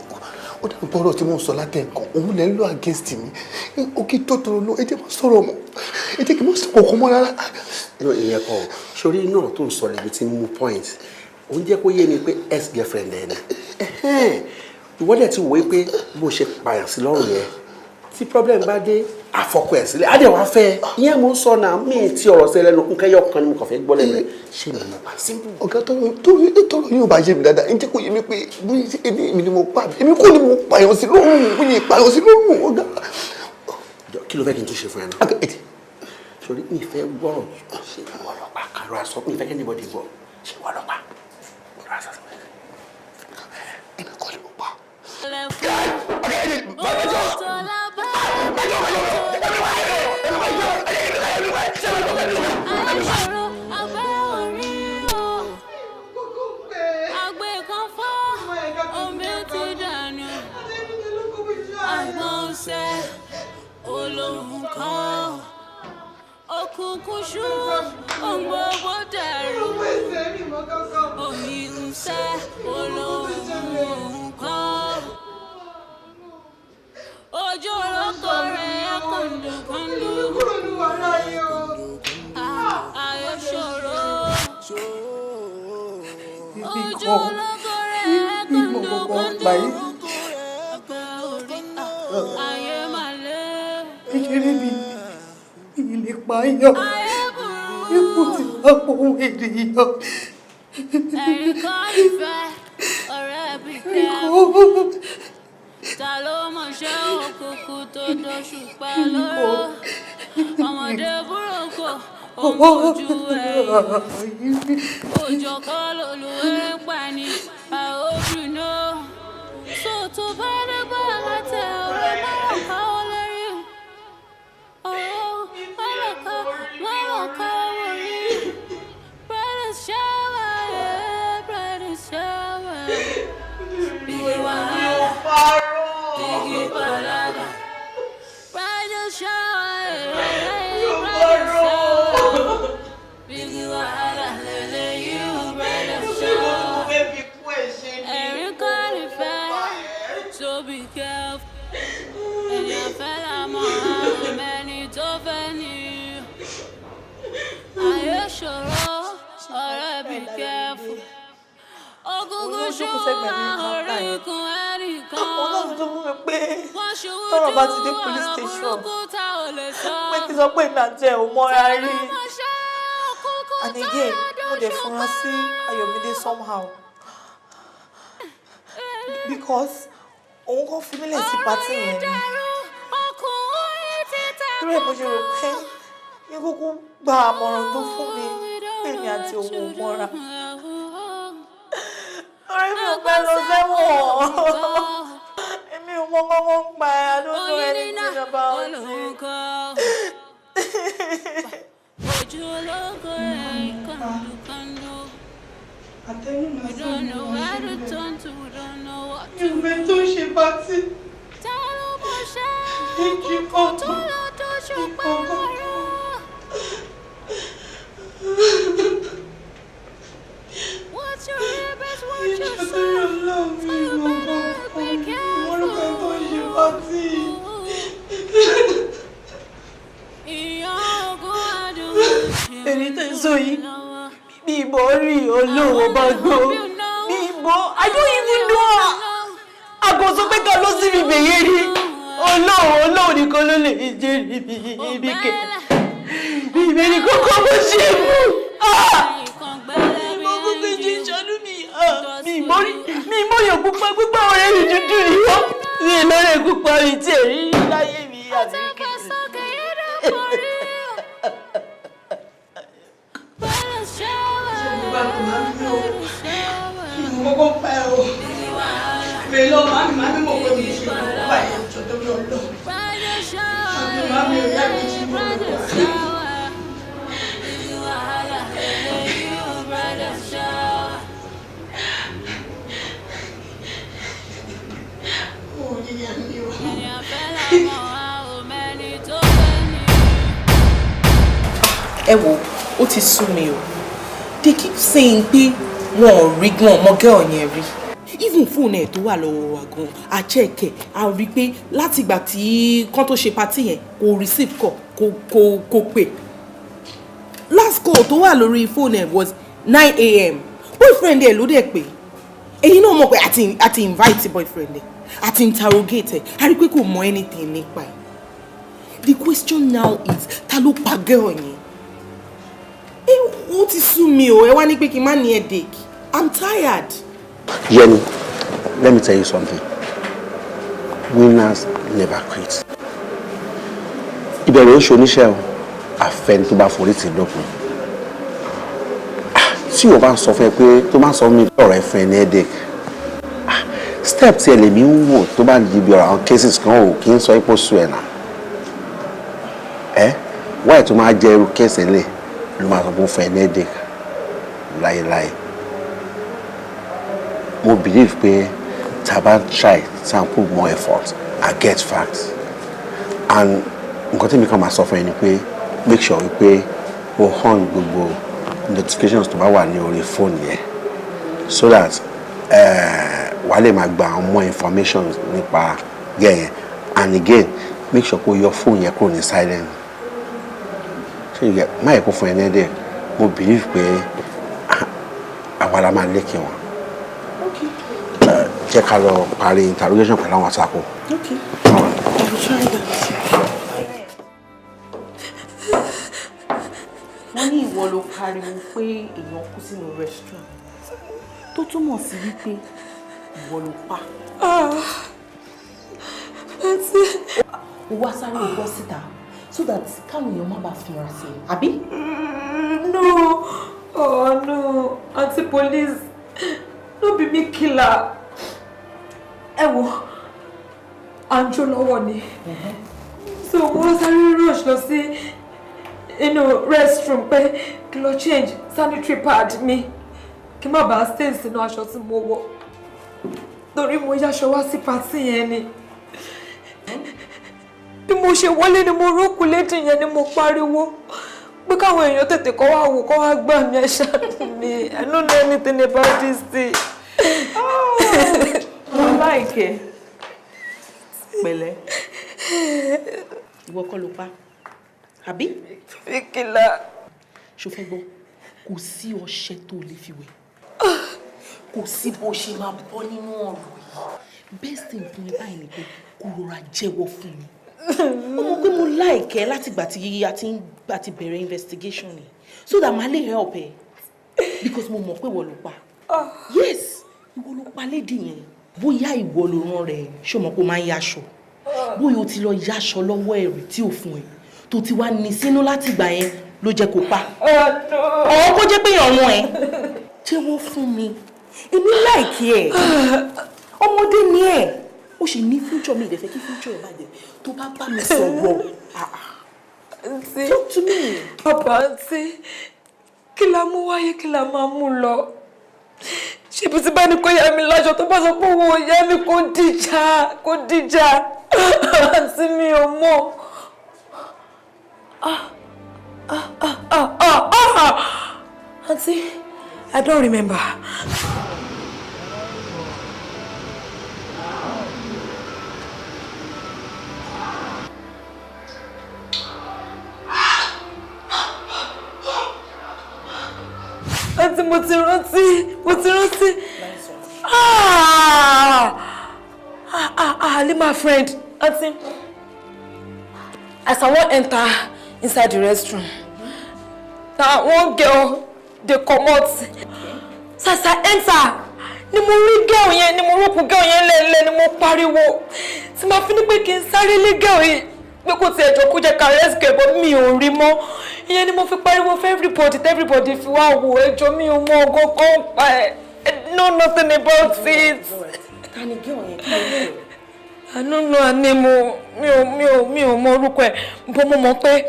ó dàbí bọ́rọ̀ tí mò ń sọ látẹ̀kàn, òun lẹ́ ń lò against mi. Òkè tó tọrọ lọ, ẹ jẹ́ máa sọ̀rọ̀ mọ́, ẹ jẹ́ kí n má sọ kọ̀ọ̀kan mọ́ rárá. Inú ìyẹn kọ́, sórí inú ọ̀rọ̀ tó ń sọ lèmi ti mú point. Ó ń jẹ́ kó yé mi pé ex girlfriend ẹ̀ ni. Ìwọ dẹ̀ ti wò ó pé bó ṣe pààyàn sí lọ́rùn yẹn, tí problem bá dé, àfọkọ ẹ̀ sílẹ̀, á dẹ̀ wá fẹ́. Ìyẹn mo ń sọ náà, mí ti ọ̀rọ̀ sí lẹ́nu, nǹkan ẹyọ kan ni mo kàn fẹ́ gbọ́ lẹ́nu ẹ̀. Ṣé mi mo pa? Simple. Ọ̀gá, tọrọ yóò bá yé mi dáadáa, ẹ jẹ́ kó yé mi pé bóyá èmi ni mo pa, èmi kò ní mo pààyàn sí lọ́rùn, mo ní pààyàn sí lọ́rùn, ọ̀gá. Kí ló fẹ́ kí n tún ṣe fún ẹ náà? Torí mi fẹ́ gbọ́rọ̀, ṣé ìwọ ló pa? Kàrọ̀ aṣọ mi fẹ́ kí anybody gbọ́. Ṣé ìwọ ló pa? Kàrọ̀ aṣọ mi. Èmi kọ́ ni mo pa. Òkùnkùn ṣú, ohun gbogbo dàrú. Òyìn ń sẹ́, olóhùn kọ́. Ojú olóko rẹ̀ kọ̀ǹdùkọ̀ǹdù. Ayé ṣòro. Ojú olóko rẹ̀ kọ̀ǹdùkọ̀ǹdù. Ayé máa lé. Kékeré mi, ilé pààyàn, ikú ti wá fún ènìyàn. Ẹ̀rín kọ́ ìfẹ́, ọ̀rẹ́ bí kẹ́. Ta ló mọ̀ ṣe òkùnkùn tó doṣù pa lóró? Ọmọdé burúkú, òun ojú ẹ̀. Òjò kọ́ lolúwẹ̀ẹ́ pa ni, I hope you know. So tó bá dé bá látẹ̀, ọ̀rẹ́ mọ́rọ̀ káwọ́ lérí. Ọ̀rọ̀ mọ́rọ̀ káwọ́ orí. Brother shower, yeah, brother shower. Big wahala, big palava. Brother shower, yeah, brother shower. Big wahala, lele you, brother shower. Ẹ̀rín kọ́ nífẹ̀ẹ́, so be careful. Ènìyàn fẹ́ la mọ̀, àwọn ẹni tó fẹ́ ni. Ayé ṣòro, ọ̀rẹ́ be careful. Ògùngùn ṣú oríkun ẹnìkan. Ọlọ́run tó mú mi pé Wọ́n ṣubú tọ́rọ̀ bá ti dé ju police ọ̀rọ̀ station, burúkú tá ò lè sọ. pé kí n sọ pé èmi àti ẹ̀ ò mọ́ra rí. And again, mo dẹ̀ fura sí Ayọ̀mídé somehow because òun kàn fi mílẹ̀ sí party yẹn ni. Torí ẹ̀ mo ṣe rò pé ní kúkú gba àmọ̀ràn tó fún mi pé èmi àti òun ò mọ́ra. Ọ̀rẹ́ mi ò fẹ́ lọ sẹ́wọ̀n. Èmi ò mọ kọ́kọ́ ń pa ẹ̀. I don't know anything about it. Ojú ológo rẹ̀ kọ̀ǹdùkọ̀ǹdù. We don't know where to turn to, we don't know what to Ìgbẹ́ tó ń ṣe party. Ta ló mọ̀ ṣe Èjì òkùnkùn tó lọ doṣù pa lóró? What's your habits, what you say? So you better be careful. Ìyá ogún àdúgbò Èyí tó ń sọ yìí, mi ìbọn rí olówó bá gbó. Mi ìbọn, I don't even know her. Àgọ́ sọ pé ká ló sí mi bèyẹ rí. Olóhùn olóhùn nìkan ló lè jẹ́ ibi ibi kẹ̀. Mi ìbẹ̀ ni kókó bó ṣe mú. Ìmọ̀ kókó jẹ́ ìṣàánú mi. Mi ìmọ̀ rí mi ìmọ̀ yàn pupa pupa, ọ̀rẹ́ mi dúdú ni wọ́n. Mi ìlọrẹ̀ pupa mi tí èrí rí láyé mi àti kí. Mo kọ́kọ́ pa ẹ́ o. Mi lọ, màmí, màmí mọ̀ pé mi ṣe kọ́kọ́ pa ẹ̀ jọ tó lọ lọ. Àbí màmí ò yá mi ṣe kọ́kọ́ pa ẹ̀. Ẹ wo, ó ti sú mi o. They keep saying pé wọn ò rí gan ọmọ girl yẹn rí. Even fóònù ẹ̀ tó wà lọ́wọ́ wa gan, a check ẹ̀, a rí i pé látìgbà tí kán tó ṣe party yẹn, kò receive call, kò pè. Last call tó wà lórí fóònù ẹ̀ was 9 a.m. Boyfriend ẹ̀ ló dẹ̀ pé. Èyí náà mọ̀ pé àti invite boyfriend ẹ̀, àti interrogate ẹ̀, a rí i pé kò mọ anything nípa ẹ̀. The question now is, ta ló pa girl yẹn? Ẹ ó ti sú mi o. Ẹ wá ní pé kí n má ní headache. I'm tired. Yẹni, let me tell you something. Winners never quit. Ìbẹ̀rù oṣù oníṣẹ́ o, àfẹn tó bá forí tì lópin. Ah, tí o bá ń sọ fún ẹ pé tó bá ń sọ fún mi pé ọ̀rọ̀ ẹ fún ẹ ní headache, ah, step tí ẹ lèmi ń wò tó bá di ibi ọ̀rọ̀ àwọn cases kan, ò kí ń sọ ipò sú ẹ̀ nà. Ẹ wáyé tó máa jẹ́ irú case lè ló máa sọ pé ó fún ẹ ní headache láéláé. Mo believe pé tá a bá try, tá a put more effort, I get facts. And nǹkan tí mi kàn máa sọ fún ẹ ni pé make sure wípé o on gbogbo notifications tó bá wà ní orí fóònù yẹn, so that wà á lè máa gba àwọn more information nípa girl yẹn. And again, make sure kó yọ fóònù yẹn kúrò ní silent. So you get má yẹ kó fún ẹ ní ẹdẹ. Mo believe pé àwa la máa lékè wọn. Jẹ́ ká lọ parí interrogation pẹ̀lú àwọn àtakò. Okay, I will try that. Wọ́n ní ìwọ ló pariwo pé èèyàn kú sínú restaurant, tó túmọ̀ sí wípé ìwọ ló pa. Ó wá sáré bọ́ síta so that káwọn èèyàn má bàa fúnra sí i, àbí? No, oh no, aunty police, no be me kill her. Ẹ wo, à ń jó lọ́wọ́ ni. So mo wá sáré rush lọ sí inú restroom pé kí lọ change sanitary pad mi, kí má bàa stain sínú aṣọ tí mo wọ̀. Torí mo yáṣọ wá sí party yẹn ni. Bí mo ṣe wọlé ni mo rókù lady yẹn, ni mo pariwo pé káwọn èèyàn tètè kọ́ wá wò, kọ́ wá gbà mí. Ẹ ṣàánú mi, I don't know anything about this thing. Mo like ẹ. Pẹ̀lẹ́. Ìwọ kọ́ ló pa, àbí? Fíkìlà. Ṣo fẹ́ gbọ́? Kò sí ọṣẹ tó lè fi wẹ̀. Kò sí bó ṣe máa bọ́ nínú ọ̀rọ̀ yìí. Best thing fún mi báyìí ni pé kó rọra jẹ́wọ́ fún mi. Ó mọ̀ pé mo like ẹ látìgbà tí a ti ń gbà ti bẹ̀rẹ̀ investigation ni, so that màá lè help ẹ, because mo mọ̀ pé ìwọ ló pa. Yes, ìwọ ló pa lady yẹn. Bóyá ìwọ ló rán rẹ̀. Ṣé o mọ̀ pé o máa ń yaṣọ? Bóyá o ti lọ yaṣọ lọ́wọ́ ẹ̀rì tí ò fún ẹ, tó ti wá ní sínú látìgbà yẹn ló jẹ́ kó pa ọ̀hún, kó jẹ́ pé ọ̀run ẹ̀. Jẹ́wọ́ fún mi. Èmi like ẹ̀. Ọmọdé ni ẹ̀, ó sì ní future. Mi ìdẹ̀fẹ́ kí future ẹ̀ bàjẹ́ tó bá bá mi sọ̀rọ̀. Talk to me. Bàbá, àǹtí, kí la mú wáyé, kí la máa mú lọ? Ṣebí tí bá ní kó yá mi láṣọ, tó bá sọ pé òun ò yá mi, kó dìjà, kó dìjà. Àǹtí, mi ò mọ̀. Ah, ah, ah, ah, ah, ah. Aunty, I don't remember. Aunty, mo ti rántí, mo ti rántí. Ah! Ah, ah, ah, Halima friend. Aunty, as I wan enter inside the restroom, na one girl dey comot. So as I enter, ni mo rí girl yẹn, ni mo rókun girl yẹn lẹ́lẹ́, ni mo pariwo. Tí ma fi ní pé kí n sáré lé girl yìí, pé kó tiẹ̀ jọ kó jẹ́ ká rescue, but mi ò rí mọ́. Ìyẹn ni mo fi pariwo fún everybody, tí everybody fi wá wò. Ẹjọ́, mi ò mọ ọgọ́gọ́ ń pa ẹ̀. I know nothing about it. Ta ni girl yẹn? Kí ló ń pè? I don't know her name o. Mi ò mọ orúkọ ẹ̀. But mo mọ̀ pé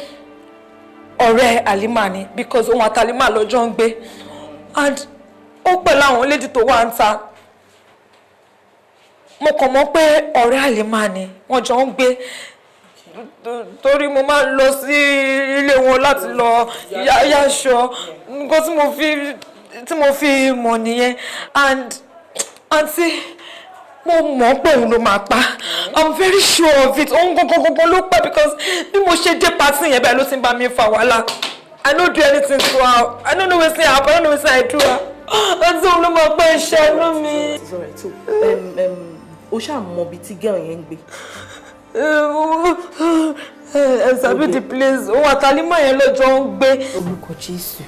ọ̀rẹ́ Halima ni, because òun àti Halima lọ́jọ́ ń gbé. And ó pẹ̀lú àwọn lady tó wà ń ta. Mo kàn mọ̀ pé ọ̀rẹ́ Halima ni, wọ́n jọ ń gbé. Torí mo máa ń lọ sí ilé wọn láti lọ yáṣọ. Nǹkan tí mo fi mọ̀ nìyẹn. And àǹtí, mo mọ̀ pé òun ló máa pa. I'm very sure of it. Òun gangan gangan ló pa because bí mo ṣe dé party yẹn báyìí ló ti ń bá mi fa wàhálà. I no do anything to her. I no know wetin happen. I no know wetin I do her. Àǹtí, òun ló máa pa, ẹ ṣàánú mi. It's alright. So, o ṣáà mọ ibi tí girl yẹn ń gbé? Ẹ sabi the place. Òun àtàlímọ̀ yẹn lọ́jọ́ ń gbé. Orúkọ Jésù,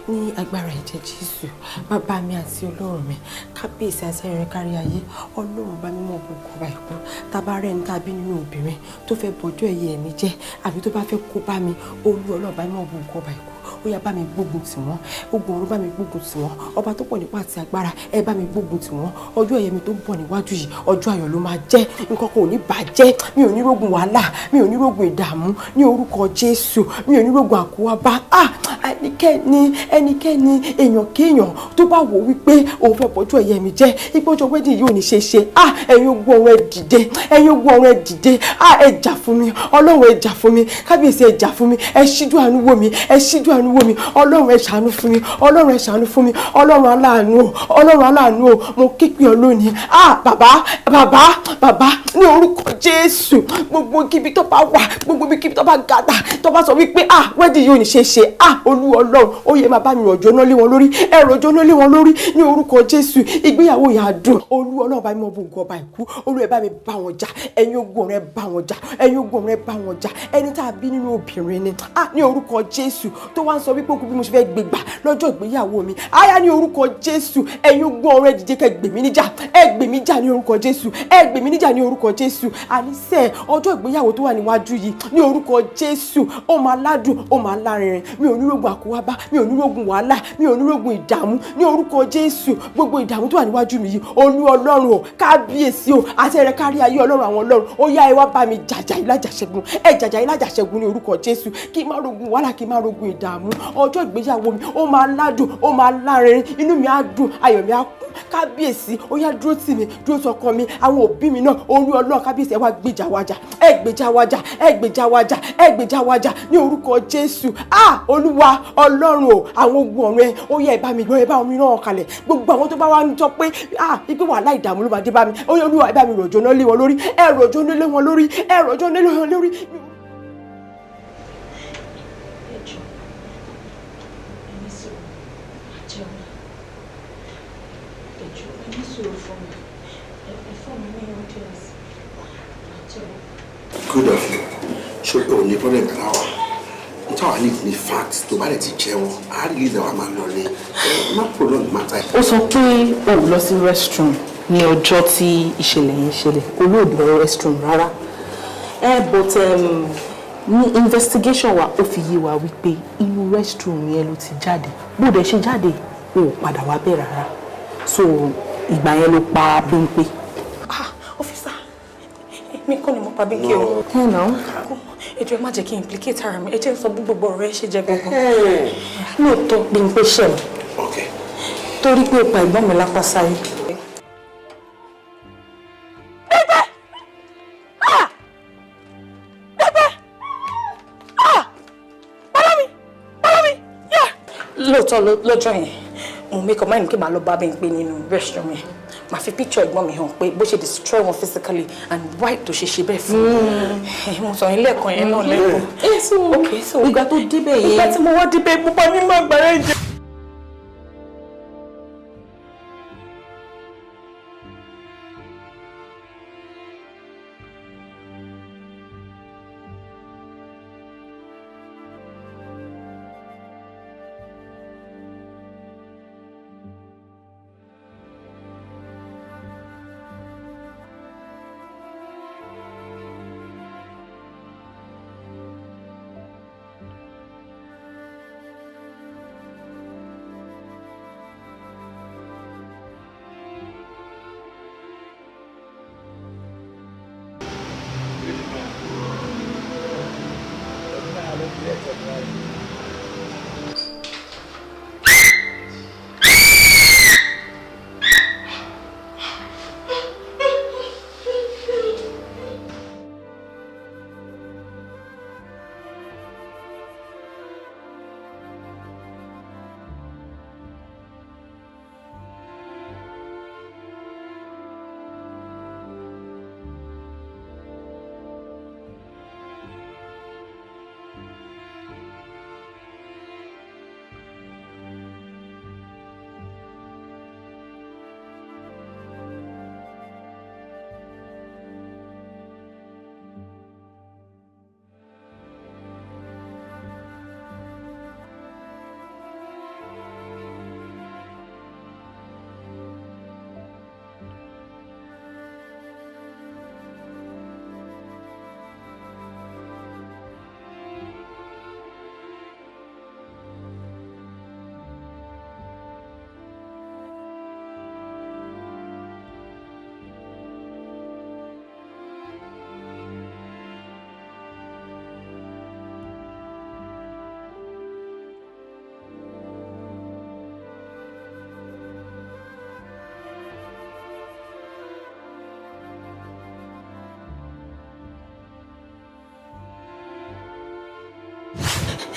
ní agbára ẹ̀jẹ̀ Jésù, bàbá mi àti Ọlọ́run mi, kábíyèsí àti ẹ̀rẹ̀ kárí ayé, Ọlọ́run bá mímọ́ gbogbo ọba ìkú, tábà rẹ̀ ń tàbí nínú obìnrin tó fẹ́ bọ́jọ́ ẹ̀yẹ mi jẹ́ àbí tó bá fẹ́ kó bá mi, Olú Ọlọ́run bá mímọ́ gbogbo ọba ìkú, ó yá, bá mi gbógun tì wọ́n. Ogun ọ̀run, bá mi gbógun tì wọ́n. Ọba tó pọ̀ nípa àti agbára, ẹ bá mi gbógun tì wọ́n. Ọjọ́ ẹ̀yẹ mi tó ń bọ̀ níwájú yìí, ọjọ́ ayọ̀ ló máa jẹ́. Nǹkan kan ò ní bàjẹ́. Mi ò ní rógun wàhálà, mi ò ní rógun ìdààmú ní orúkọ Jésù. Mi ò ní rógun àkówábá. Ah, ẹnikẹ́ni, ẹnikẹ́ni, èèyàn kéèyàn tó bá wò wípé òun fẹ́ bọ́jọ́ ẹ̀yẹ mi jẹ́, ìgbọ́jọ́ wedding yìí ò ní ṣe ṣe, ah, ẹ̀yin ogun ọ̀run, ẹ dìde. Ẹ̀yin ogun ọ̀run, ẹ dìde. Ah, ẹ jà fún mi. Ọlọ́run, ẹ jà fún mi. Kábíyèsí, ẹ jà fún mi. Ẹ ṣíjú àánú wò mí. Ẹ ṣíjú àánú wò mí. Ọlọ́run, ẹ ṣàánú fún mi. Ọlọ́run, ẹ ṣàánú fún mi. Ọlọ́run aláàánú o, Ọlọ́run aláàánú o, mo képe ọ lónìí. Ah, bàbá, bàbá, bàbá, ní orúkọ Jésù, gbogbo kíbi tó bá wà, gbogbo kíbi tó bá gàdà, tó bá sọ wípé ah, wedding yìí ò ní ṣe ṣe, ah, Olú Ọlọ́run, ó yẹ máa bá mi rọ̀jò náà lé wọn lórí. Ẹ rọ̀jò náà lé wọn lórí ní orúkọ Jésù. Ìgbéyàwó yà á dùn. Olú Ọlọ́run bá mi mọ gbogbo ọba ìkú, Olú, ẹ bá mi bá wọn jà. Ẹ̀yin ogun ọ̀run, ẹ bá wọn jà. Ẹ̀yin ogun ọ̀run, ẹ bá wọn jà. Ẹni tá a bí nínú obìnrin ni, ah, ní orúkọ Jésù, tó wá ń sọ wípé okùn bí mo ṣe fẹ́ gbégbà lọ́jọ́ ìgbéyàwó mi, aya, ní orúkọ Jésù, ẹ̀yin ogun ọ̀run, ẹ dìde kẹ́ gbè mí níjà. Ẹ gbè mí jà ní orúkọ Jésù. Ẹ gbè mí níjà ní orúkọ Jésù. Àníṣe ọjọ́ ìgbéyàwó tó wà níwájú yìí, ní orúkọ Jésù, ó máa ládùn, ó máa lárinrin. Mi ò ní rogun àkówábá, mi ò ní rogun wàhálà, mi ò ní rogun ìdààmú ní orúkọ Jésù. Gbogbo ìdààmú tó wà níwájú mi yìí, Olú Ọlọ́run o, kábíyèsí o, àti ẹ̀rẹ̀ kárí ayé, Ọlọ́run àwọn ọlọ́run, ó yá, ẹ wá bá mi jàjà ìlàjà ṣẹ́gun. Ẹ jàjà ìlàjà ṣẹ́gun ní orúkọ Jésù, kí n má rogun wàhálà, kí n má rogun ìdààmú. Ọjọ́ ìgbéyàwó mi, ó máa ládùn, ó máa lárinrin. Inú mi á dùn, ayọ̀ mi á kún. Kábíyèsí, ó yá, dúró tì mí, dúró tì ọkọ mi, àwọn òbí mi náà. Olú Ọlọ́run, kábíyèsí, ẹ wá gbèjà wájà. Ẹ gbèjà wájà. Ẹ gbèjà wájà. Ẹ gbèjà wájà ní orúkọ Jésù. Ah, Olúwa Ọlọ́run o, àwọn ogun ọ̀run ẹ, ó yá, ẹ bá mi gbọ́, ẹ bá mi rán kalẹ̀. Gbogbo àwọn tó bá wá ń jọ pé ah, ipe wàhálà, ìdààmú ló máa dé bá mi, ó yá, Olúwa, ẹ bá mi rọ̀jò náà lé wọn lórí. Ẹ rọ̀jò náà lé wọn lórí. Ẹ rọ̀jò náà lé wọn lórí. Ẹ jọ̀ọ́, ẹ ní sùúrù, jẹun. Ẹ jọ̀ọ́, ẹ ní sùúrù fún mi. Ẹ fún mi ní audience, jẹun. Good of you. Ṣé o ní problem pẹ̀lú àwa? N táwa ní ní fact tó bá lè ti jẹ́wọ́, á release àwa, máa lọ lé. Má prolong matter. Ó sọ pé o ò lọ sí restroom ní ọjọ́ tí ìṣẹ̀lẹ̀ yẹn ṣẹlẹ̀. Olóòdù lọ restroom rárá ẹ, but ní investigation wa, ó fi yé wa wípé inú restroom yẹn ló ti jáde. Bó dẹ̀ ṣe jáde, o ò padà wá bẹ́ẹ̀ rárá. So ìgbà yẹn ló pa Bímpé. Ah, officer, èmi kọ́ ni mo pa Bímpé o. Ẹ nà. Ẹ jọ̀ọ́, ẹ má jẹ́ kí n implicate ara mi. Ẹ jẹ́ n sọ bí gbogbo ọ̀rọ̀ ẹ ṣe jẹ́ gbogbo. Lóòótọ́, Bímpé ṣẹ̀ mí torí pé ó pa ẹ̀gbọ́n mi lápá sáyé. Bímpé! Ah! Bímpé! Ah! Bọ́lá mi! Bọ́lá mi! Yeah! Lóòótọ́, lọ́jọ́ yẹn, mo make up mind mi pé màá lọ bá Bímpé nínú restroom yẹn. Màá fi picture ẹ̀gbọ́n mi hàn pé bó ṣe destroy wọn physically and why tó ṣe ṣe bẹ́ẹ̀ fún mi. Mo sọ yín lẹ́ẹ̀kan yẹn náà lẹ́kọ̀ọ́. Ẹ so, Okay, so ìgbà tó débẹ̀ yẹn. Ìgbà tí mo wá débẹ̀, mo bá nínú àgbàrá ẹ̀jẹ̀.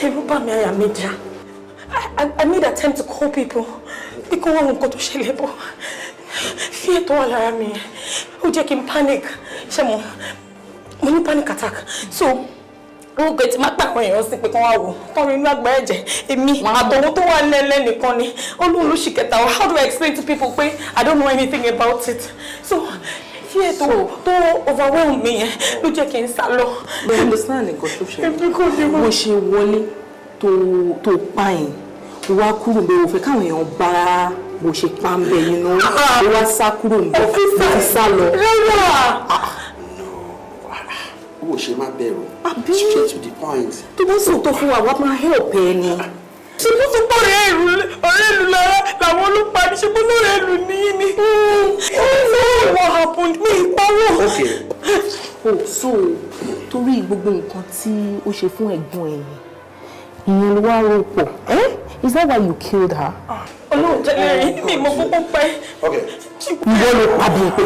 Ẹ̀rù bà mí, àyà mi já. I made attempt to call people. Bí kò wọ́n nǹkan tó ṣẹlẹ̀ bọ̀. Fear tó wà lára mi, ó jẹ́ kí n panic. Ṣé mo ní panic attack. So, ó gbé tí má pàwọn èèyàn sí pé kán wá wò. Tọrọ inú àgbà ẹ̀jẹ̀, èmi àtọ̀hún tó wà lẹ́lẹ́ nìkan ni. Olóhùn ló ṣì kẹta wa. How do I explain to people pé I don't know anything about it? So, fear tó overwhelm mi yẹn ló jẹ́ kí n sá lọ. But understand nǹkan tó ṣẹlẹ̀. Bó ṣe wọlé tó pa yẹn, wá kúrò bẹ́ẹ̀, o fẹ́ káwọn èèyàn bá bó ṣe pa ń bẹ yín náà, ó wá sá kúrò ń bẹ, ó fi sá lọ. Ó ṣe má bẹ̀rù. Straight to the point. Tó bá sòótọ́ fún wa, wàá máa help ẹ ni. Ṣé bó tún pọ̀ ọ̀rẹ́ ìlú lára làwọn ọlọ́pàá ní? Ṣe bó lọ́rẹ́ ìlú níyìn ni? What happened? Mi ìpawọ́. Okay. Oh, so torí gbogbo nǹkan tí ó ṣe fún ẹ̀gbọ́n ẹ̀ yẹn, ìyẹn ló wá rò pọ̀. Is that why you killed her? Ọlọ́run tẹ́lẹ̀ rí mi mọ gbogbo pẹ́. Ìwọ ló pa Bímpé.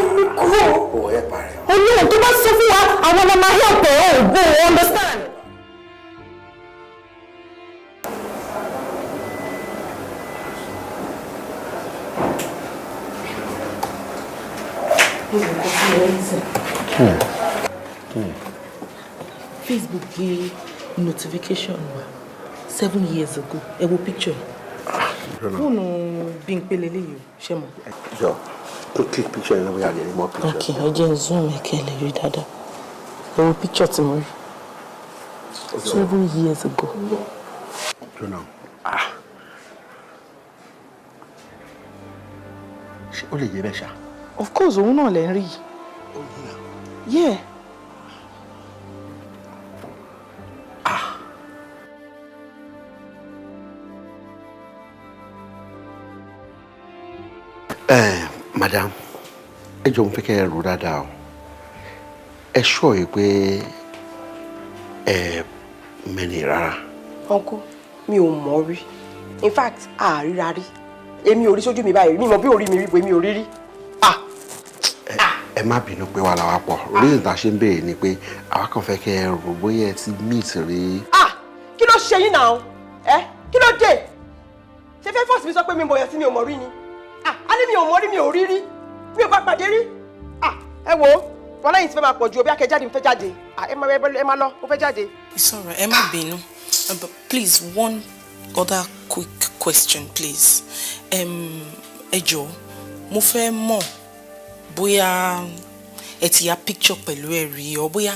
Ọlọ́run, tó bá sọ fún wa, àwọn ọmọ máa help ẹ̀ ò go understand. Facebook gbé notification wa 7 years ago. Ẹ wo picture fóònù Bímpé leléyìí o, ṣe mọ̀. Jọ tó click picture yẹn bóyá lè rí more picture. Ok, ẹ jẹ́ n zoom ẹ kẹ́ lè rí dáadáa. Ẹ wo picture tí mo rí 7 years ago. Jọ̀nà, ah, ṣé ó lè yé bẹ́ẹ̀ ṣá? Of course, òun náà lè ń rí yìí. Yeah. Ẹ madam, ẹ jọ̀ọ́, mo fẹ́ kẹ́ ẹ rò dáadáa o. Ẹ ṣọ́ yìí pé ẹ mẹ́ni rárá. Uncle, mi ò mọ̀ rí. In fact, àríra rí. Èmi ò rí sójú mi báyìí, mi mọ̀ bí orí mi rí bo, èmi ò rí rí. Ẹ má bínú pé wàhálà wa pọ̀. Reason tá a ṣe ń béèrè ni pé àwa kàn fẹ́ kẹ́ ẹ rò bóyá ẹ ti meet rí. Ah, kí ló ṣe yín náà? Ẹ kí ló dé? Ṣé fẹ́ force mi sọ pé mi mọ̀ yàn tí mi ò mọ̀ rí ni? Ah, a ní mi ò mọ̀ rí, mi ò rí rí, mi ò bá pàdé rí. Ah, ẹ wo, wọn lẹ́yìn tí fẹ́ máa pọ̀ ju obi akẹ́jáde, mi fẹ́ jáde. Ah, ẹ má lọ, mo fẹ́ jáde. It's alright, ẹ má bínú. But please, one other quick question, please. Ẹ jọ̀ọ́, mo fẹ́ mọ̀ bóyá ẹ ti ya picture pẹ̀lú ẹ rí, ọ bóyá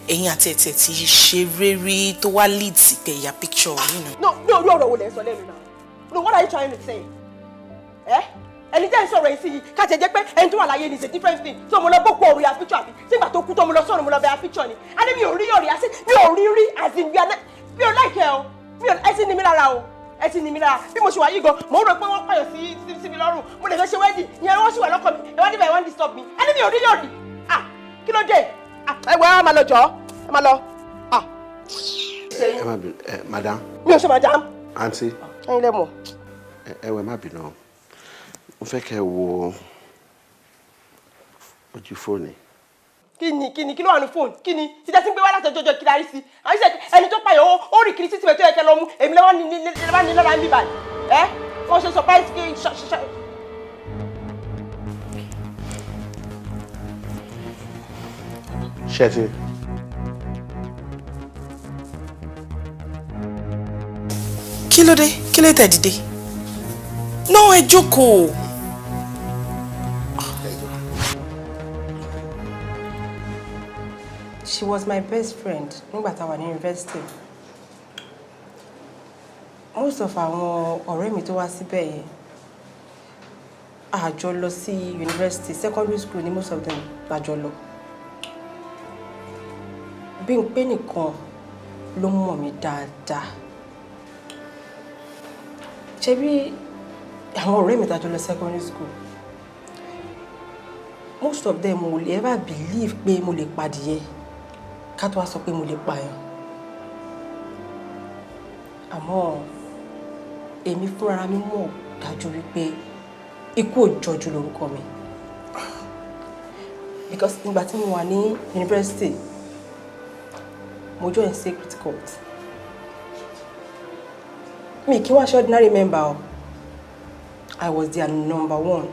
ẹ̀yin àti ẹ̀ ti ṣeré rí tó wá lead sí pé ya picture. No, ní orí ọ̀rọ̀ wo lẹ̀ ń sọ lẹ́nu náà? No, what are you trying to say? Ẹ ẹni tẹ́ ń sọ̀rọ̀ yìí sí yìí, ká jẹ́ pé ẹni tó wà láyé ni is a different thing. So mo lọ bó kú ọ̀rọ̀ ya picture, àbí sígbà tó kú tó mo lọ sọ̀rọ̀ mo lọ bẹ ya picture ni? A ní mi ò rí ọ̀rọ̀ ya sí, mi ò rí rí, as in mi ò like ẹ o, mi ò, ẹ ti ní mi lára o, ẹ ti ní mi lára. Bí mo ṣe wà yìí gan, mo ń rò pé wọ́n pààyàn sí mi lọ́rùn, mo lè fẹ́ ṣe wedding ìyẹn, wọ́n sì wà lọ́kàn mi, ẹ wá níbẹ̀, ẹ wá ń disturb mi. A ní mi ò rí yọ̀rì. Ah, kí ló dé? Ah, ẹ wọ, ẹ máa lọ jọ, ẹ máa lọ. Ah. Ẹ má bínú ẹ, madam. Mi ò ṣe madam. Aunty. Ẹ̀yin lẹ mọ̀. Ẹ wẹ, má bínú, mo fẹ́ kẹ́ ẹ wo ojú fóònù. Kí ni, kí ni, kí ló wà ní fóònù? Kí ni títẹ́ tí ń gbé wá láti ọjọ́? Kí la rí sí? Àwọn iṣẹ́ ẹni tó pààyàn ó rìn kiri títí tó yẹ kẹ́ lọ mú èmi lọ́wọ́ ní lọ́la ń bíbà ẹ́ wọ́n ṣe surprise kí ṣe. Ṣé ti. Kí ló dé? Kí ló tẹ̀ dìde? Náà ẹ jókòó. She was my best friend nígbà tá a wà ní university. Most of àwọn ọ̀rẹ́ mi tó wá síbẹ̀ yẹn, a jọ lọ sí university, secondary school ni most of them la jọ lọ. Bímpé nìkan ló mọ̀ mí dáadáa. Ṣebí àwọn ọ̀rẹ́ mi tá a jọ lọ secondary school, most of them ò lè ever believe pé mo lè padìyẹ, ká tó wá sọ pé mo lè pààyàn. Àmọ́ èmi fúnra mi mọ̀ dájú wípé ikú òjọ́jú lórúkọ mi, because nígbà tí mo wà ní university, mo join secret cult. Mi kí wá ṣe ordinary member o. I was their number one.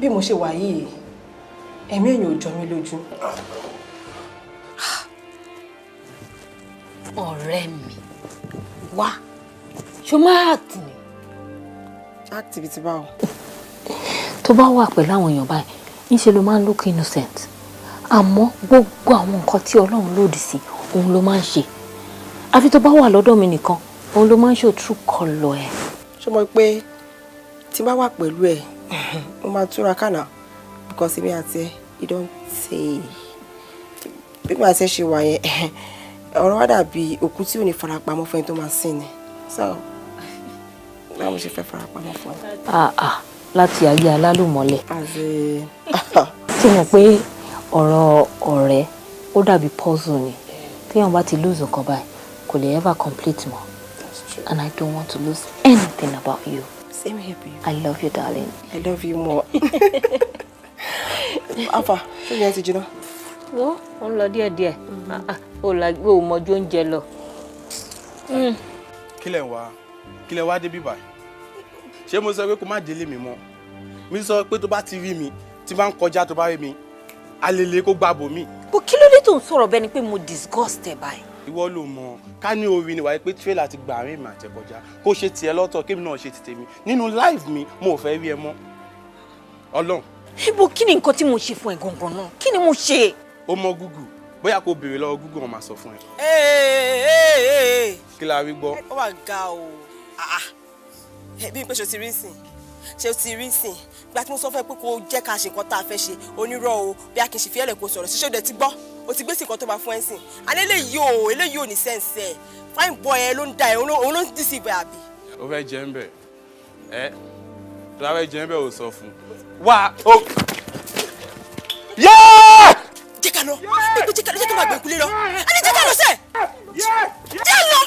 Bí mo ṣe wà yìí, ẹ̀mí èèyàn ò jọ mí lójú. Ọ̀rẹ́ mi, wá, ṣo máa act ni? Act bíi ti báwo? Tó bá wà pẹ̀lú àwọn èèyàn báyìí, ńṣe ló máa ń look innocent, àmọ́ gbogbo àwọn nǹkan tí Ọlọ́run lòdì sí, òun ló máa ń ṣe. Àfi tó bá wà lọ́dọ̀ mi nìkan, òun ló máa ń show true colour ẹ̀. Ṣé mo pé tí n bá wà pẹ̀lú ẹ̀, mo máa túra kánà, because èmi àti ẹ, you don say bí màá ṣe ṣe wà yẹn, ọ̀rọ̀ wa dàbí òkú tí ò ní farapamọ́ fún ẹni tó máa sìn ni. So báwo mo ṣe fẹ́ farapamọ́ fún ẹ? Ah ah, láti ayé alálùmọ́lẹ̀. As in Tí mo pé ọ̀rọ̀ ọ̀rẹ́ ó dàbí puzzle ni, téèyàn bá ti lose nǹkan báyìí, kò lè ever complete mọ́, and I don't want to lose anything about you. Same here, babe. I love you, darling. I love you more. Alpha, ṣé ìyẹn ti jiná? Wo, ó ń lọ díẹ̀díẹ̀. Ah, ah, ó la ó mọjú oúnjẹ lọ. Kí lẹ̀ ń wá? Kí lẹ̀ wá débi báyìí? Ṣé mo sọ pé kó má délé mi mọ́? Mi sọ pé tó bá ti rí mi, tí bá ń kọjá, tó bá rí mi, alele kó gbàbò mi. Bó kí ló dé tó ń sọ̀rọ̀ bẹ́ẹ̀ ni pé mo disgust ẹ̀ báyìí? Ìwọ ló mọ̀. Ká ní orin ni wàá pé tírélà ti gbà àárín mi àtẹkọjá, kó ṣe tiẹ̀ lọ́tọ̀, kémi náà ṣe ti tèmi nínú life mi. Mo ò fẹ́ rí ẹ mọ́, Ọlọ́run. Ibo, kí ni nǹkan tí mo ṣe fún ẹ gangan náà? Kí ni mo ṣe? Ó mọ Google, bóyá kó béèrè lọ́wọ́ Google, wọn máa sọ fún ẹ. Ee. Kí la rí gbọ́? Ó wà ga o. Ah, ah. Bí n pé ṣe o ti rí sìn, ṣe o ti rí sìn? Gba tí mo sọ fún ẹ pé kó jẹ́ ká ṣe nǹkan tá a fẹ́ ṣe, onírọ́ o. Bí a kì í ṣe fi ẹ̀lẹ̀ kó sọ̀rọ̀ ṣíṣe, ó dẹ̀ ti gbọ́, o ti gbé sí nǹkan tó máa fún ẹ sìn. Alẹ́ eléyìí o, eléyìí ò ní sense ẹ̀. Fine boy ẹ ló ń da ẹ, òun ló ń deceive ẹ, àbí? Ó fẹ́ jẹ́ ń bẹ̀ ẹ́, tó bá fẹ́ jẹ́ ń bẹ̀, ò sọ fún wá o. Yẹ́ẹ̀! Jẹ́ ká lọ pé, jẹ́ ká lọ, jẹ́ ká máa gbẹ̀kúlé lọ. Ẹni jẹ́ ká lọ sẹ́, jẹ́ lọ.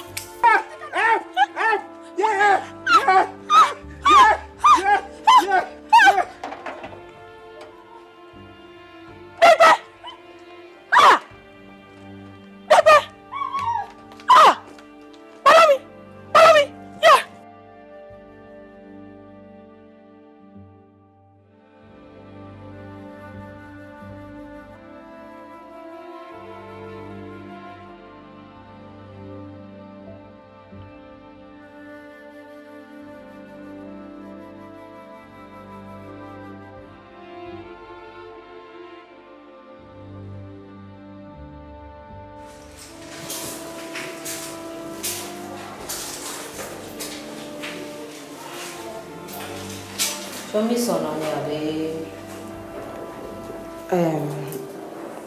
Ṣomi sọ̀nà ni àbí?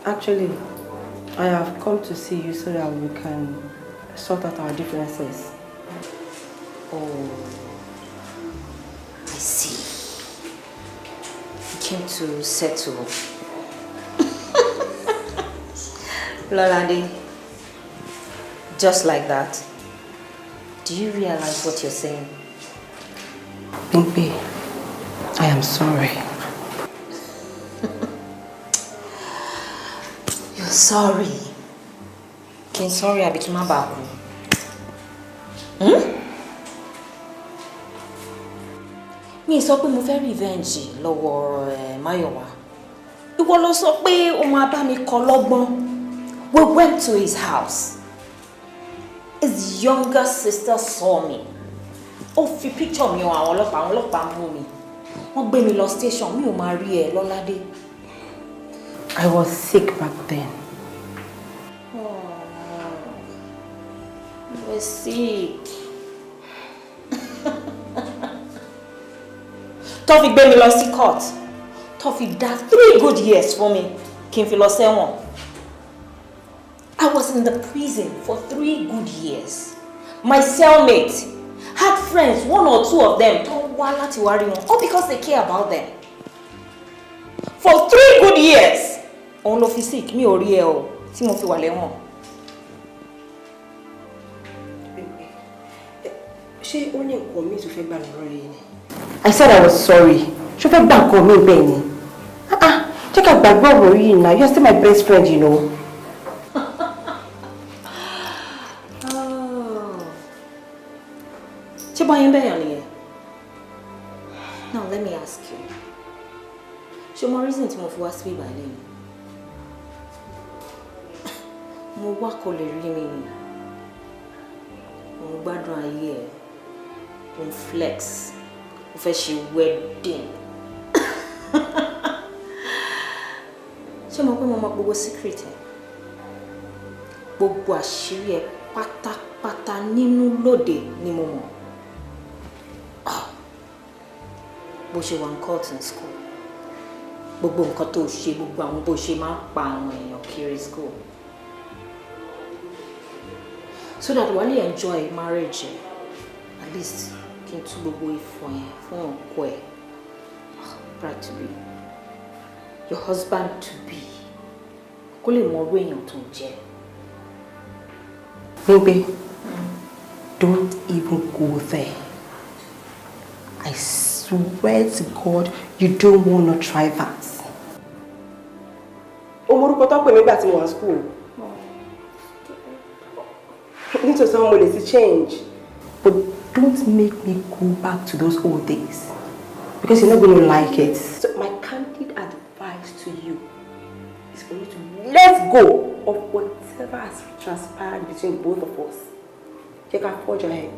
Actually, I have come to see you so that we can sort out our differences. Oh, I see. You came to settle. Lolade, just like that. Do you realize what you're saying? Bimpe, I am sorry. You're sorry. Kí n sorry àbí kí n má bàa kú? Hmm? Mi sọ pé mo fẹ́ revenge lọ́wọ́ ẹ̀ Máyọ̀wá. Ìwọ ló sọ pé o máa bá mi kọ́ lọ́gbọ́n. We went to his house. His younger sister saw me. Ó fi picture mi hàn àwọn ọlọ́pàá, àwọn ọlọ́pàá mú mi. Wọ́n gbé mi lọ station, mi ò máa rí ẹ, Lọ́ládé. I was sick back then. Oh, you were sick. Tó fi gbé mi lọ sí court. Tó fi dá 3 good years fún mi kí n fi lọ sẹ́wọ̀n. I was in the prison for 3 good years. My cellmate had friends, one or two of them, tó wá láti wá rí wọn, all because they care about them. For 3 good years. Òun ló fi sick, mi ò rí ẹ o, tí mo fi wà lẹ́wọ̀n. Ṣé ó ní nǹkan míì tó fẹ́ gbà lọ́rọ̀ yìí ni? I said I was sorry. Ṣé ó fẹ́ gbà nǹkan míì bẹ́ẹ̀ ni? Ah ah, jẹ́ ká gbàgbé ọ̀rọ̀ yìí náà. You are still my best friend. Ṣé báyẹn bẹ̀yàn nìyẹn? Now let me ask you. Ṣé o mọ reason tí mo fi wá síbí ìbàlẹ̀ ni? Mo wá kó lè rí mi ni. Mo ń gbádùn ayé ẹ̀. Mo ń flex. Mo fẹ́ ṣe wedding. Ṣé o mọ̀ pé mo mọ gbogbo secret ẹ̀? Gbogbo àṣírí ẹ̀ pátápátá nínú lóde ni mo mọ̀. Bó ṣe wà ní court in school, gbogbo nǹkan tó ṣe, gbogbo àwọn bó ṣe máa ń pa àwọn èèyàn kiri school, so that wàá lè enjoy marriage ẹ. At least kí n tú gbogbo ìfọ̀ yẹn fún ọkọ ẹ, bride to be, your husband to be, kó lè mọ irú èèyàn tó jẹ́. Bímpé, don't even go there. I swear to God, you don't wanna try that. O mọ orúkọ tó ń pè mí nígbà tí mo wà school. Nítòsí mo lè ti change. But don't make me go back to those old days, because you're not going to like it. So my candid advice to you is for you to let go of whatever has transpired between both of us. Jẹ́ ká forge ahead.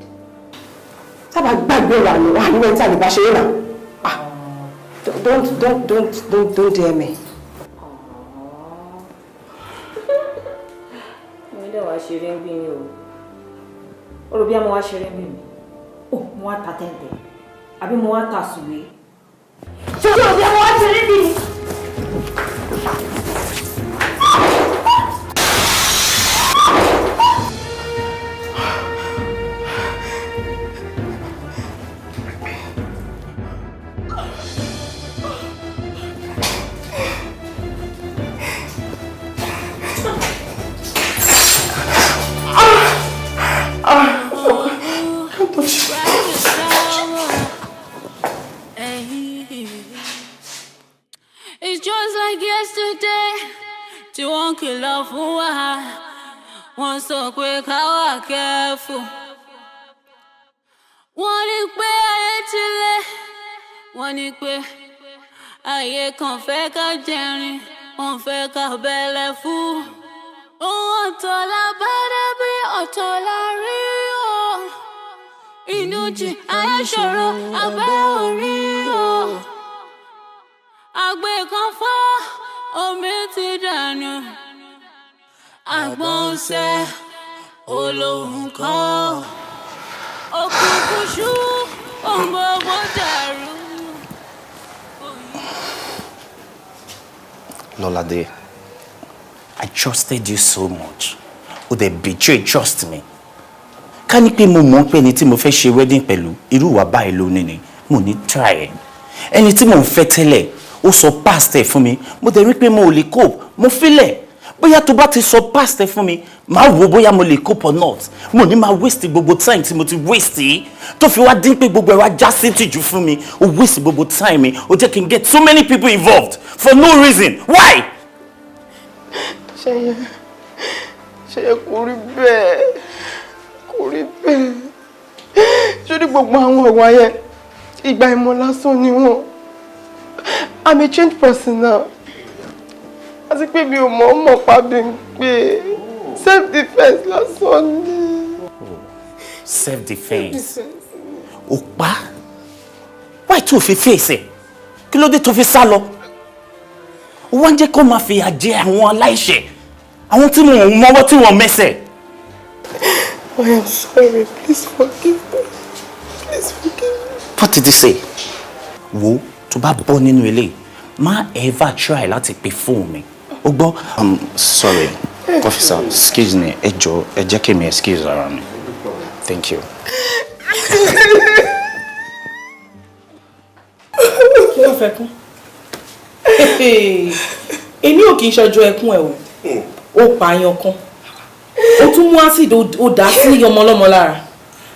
Sábà gbàgbé ọ̀rọ̀ àná wà níwẹ̀ tí a lè bá ṣeré náà. Ah, don't don't don't don't don't dare me. Èmi dẹ̀ wá ṣeré ń bí ni o. O rò bí mo wá ṣeré ń bí mi. Ó mo wá ta tẹ̀ǹtẹ̀ àbí mo wá ta sùwé. Ṣé o rò bí mo wá ṣeré ń bí mi? It's just like yesterday tí wọ́n kìlọ̀ fún wa, wọ́n sọ pé ká wà careful. Wọ́n ní pé ayé ti lé, wọ́n ní pé ayé kan fẹ́ ká jẹrin, wọ́n fẹ́ ká bẹ̀lẹ̀ fún. Ohun ọ̀tọ̀ la bá débi, ọ̀tọ̀ la rí o. Inú jìn ayé ṣòro abẹ́ orí o. Àgbẹ̀ kan fọ́, omi ti dànù. Àgbọn ṣe olóhùn kọ́. Òkùnkùn ṣú, ohun gbogbo dàrú. Lọ́ládé, I trusted you so much. O dẹ̀ betray trust me. Ká ní pé mo mọ̀ pé ẹni tí mo fẹ́ ṣe wedding pẹ̀lú irú ìwà báyìí ló ní ni, mo ní try ẹ̀. Ẹni tí mò ń fẹ́ tẹ́lẹ̀, ó sọ past ẹ̀ fún mi, mo dẹ̀ rí pé mo ò lè cope, mo filẹ̀. Bóyá tó bá ti sọ past ẹ̀ fún mi, màá wo bóyá mo lè cope or not. Mo ní máa waste gbogbo time tí mo ti waste yìí, tó fi wá dín pé gbogbo ẹ̀ wá já sí tìjú fún mi. Ó waste gbogbo time mi, ó jẹ́ kí n get so many people involved for no reason. Why? Ṣẹyẹ, Ṣẹyẹ, kò rí bẹ́ẹ̀, kò rí bẹ́ẹ̀. Sórí gbogbo àwọn ọ̀wà yẹn, ìgbà ìmọ̀ lásán ni wọ́n. I'm a changed person now. Àti pé mi ò mọ̀ ọ́ mọ̀ pa bí n pé self defence lásán ni. Self defence. Ó pa? Why tó fi fèsì? Kí ló dé tó fi sá lọ? Ó wá ń jẹ́ kó máa fìyà jẹ àwọn aláìṣẹ̀, àwọn tí wọn ò mọwọ́ tí wọ́n mẹsẹ̀. I am sorry. Please forgive me. Please forgive me. What did he say? Wo, tó bá bọ́ nínú ilé, má ever try láti pe fóònù mi. Ó gbọ́? Sorry, officer, excuse me, ẹ jọ̀ọ́, ẹ jẹ́ kí mi excuse ara mi. Thank you. Kí ló fẹ́ kún? Èmi ò kì í ṣọjọ́ ẹkún ẹ̀ o. Ó pààyàn kan, ó tún mú acid, ó dá sí ọmọ ọlọ́mọ lára.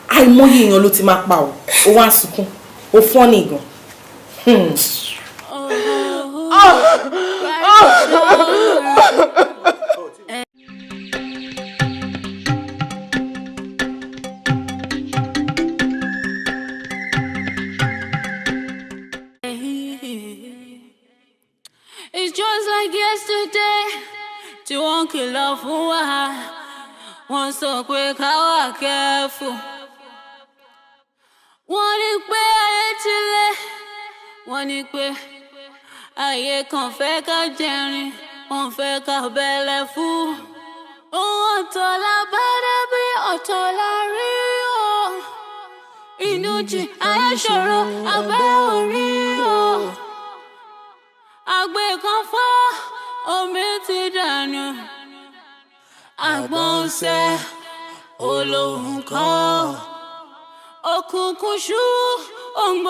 Àìmọye èèyàn ló ti máa pa o. Ó wá ń sunkún, ó fọ́n ní gan. fún wa, wọ́n sọ pé ká wà kẹ́fù. Wọ́n ní pé ayé ti lé, wọ́n ní pé ayé kan fẹ́ ká jẹrin, wọ́n fẹ́ ká bẹ̀lẹ̀ fún. Ohun ọ̀tọ̀ la bá débi, ọ̀tọ̀ la rí o. Inú jìn ayé ṣòro, abẹ́ orí o. Àgbẹ̀ kan fọ́, omi ti dànù. Àgbọn ṣẹ́, olóhùn kọ́. Òkùnkùn ṣú, òǹgbẹ.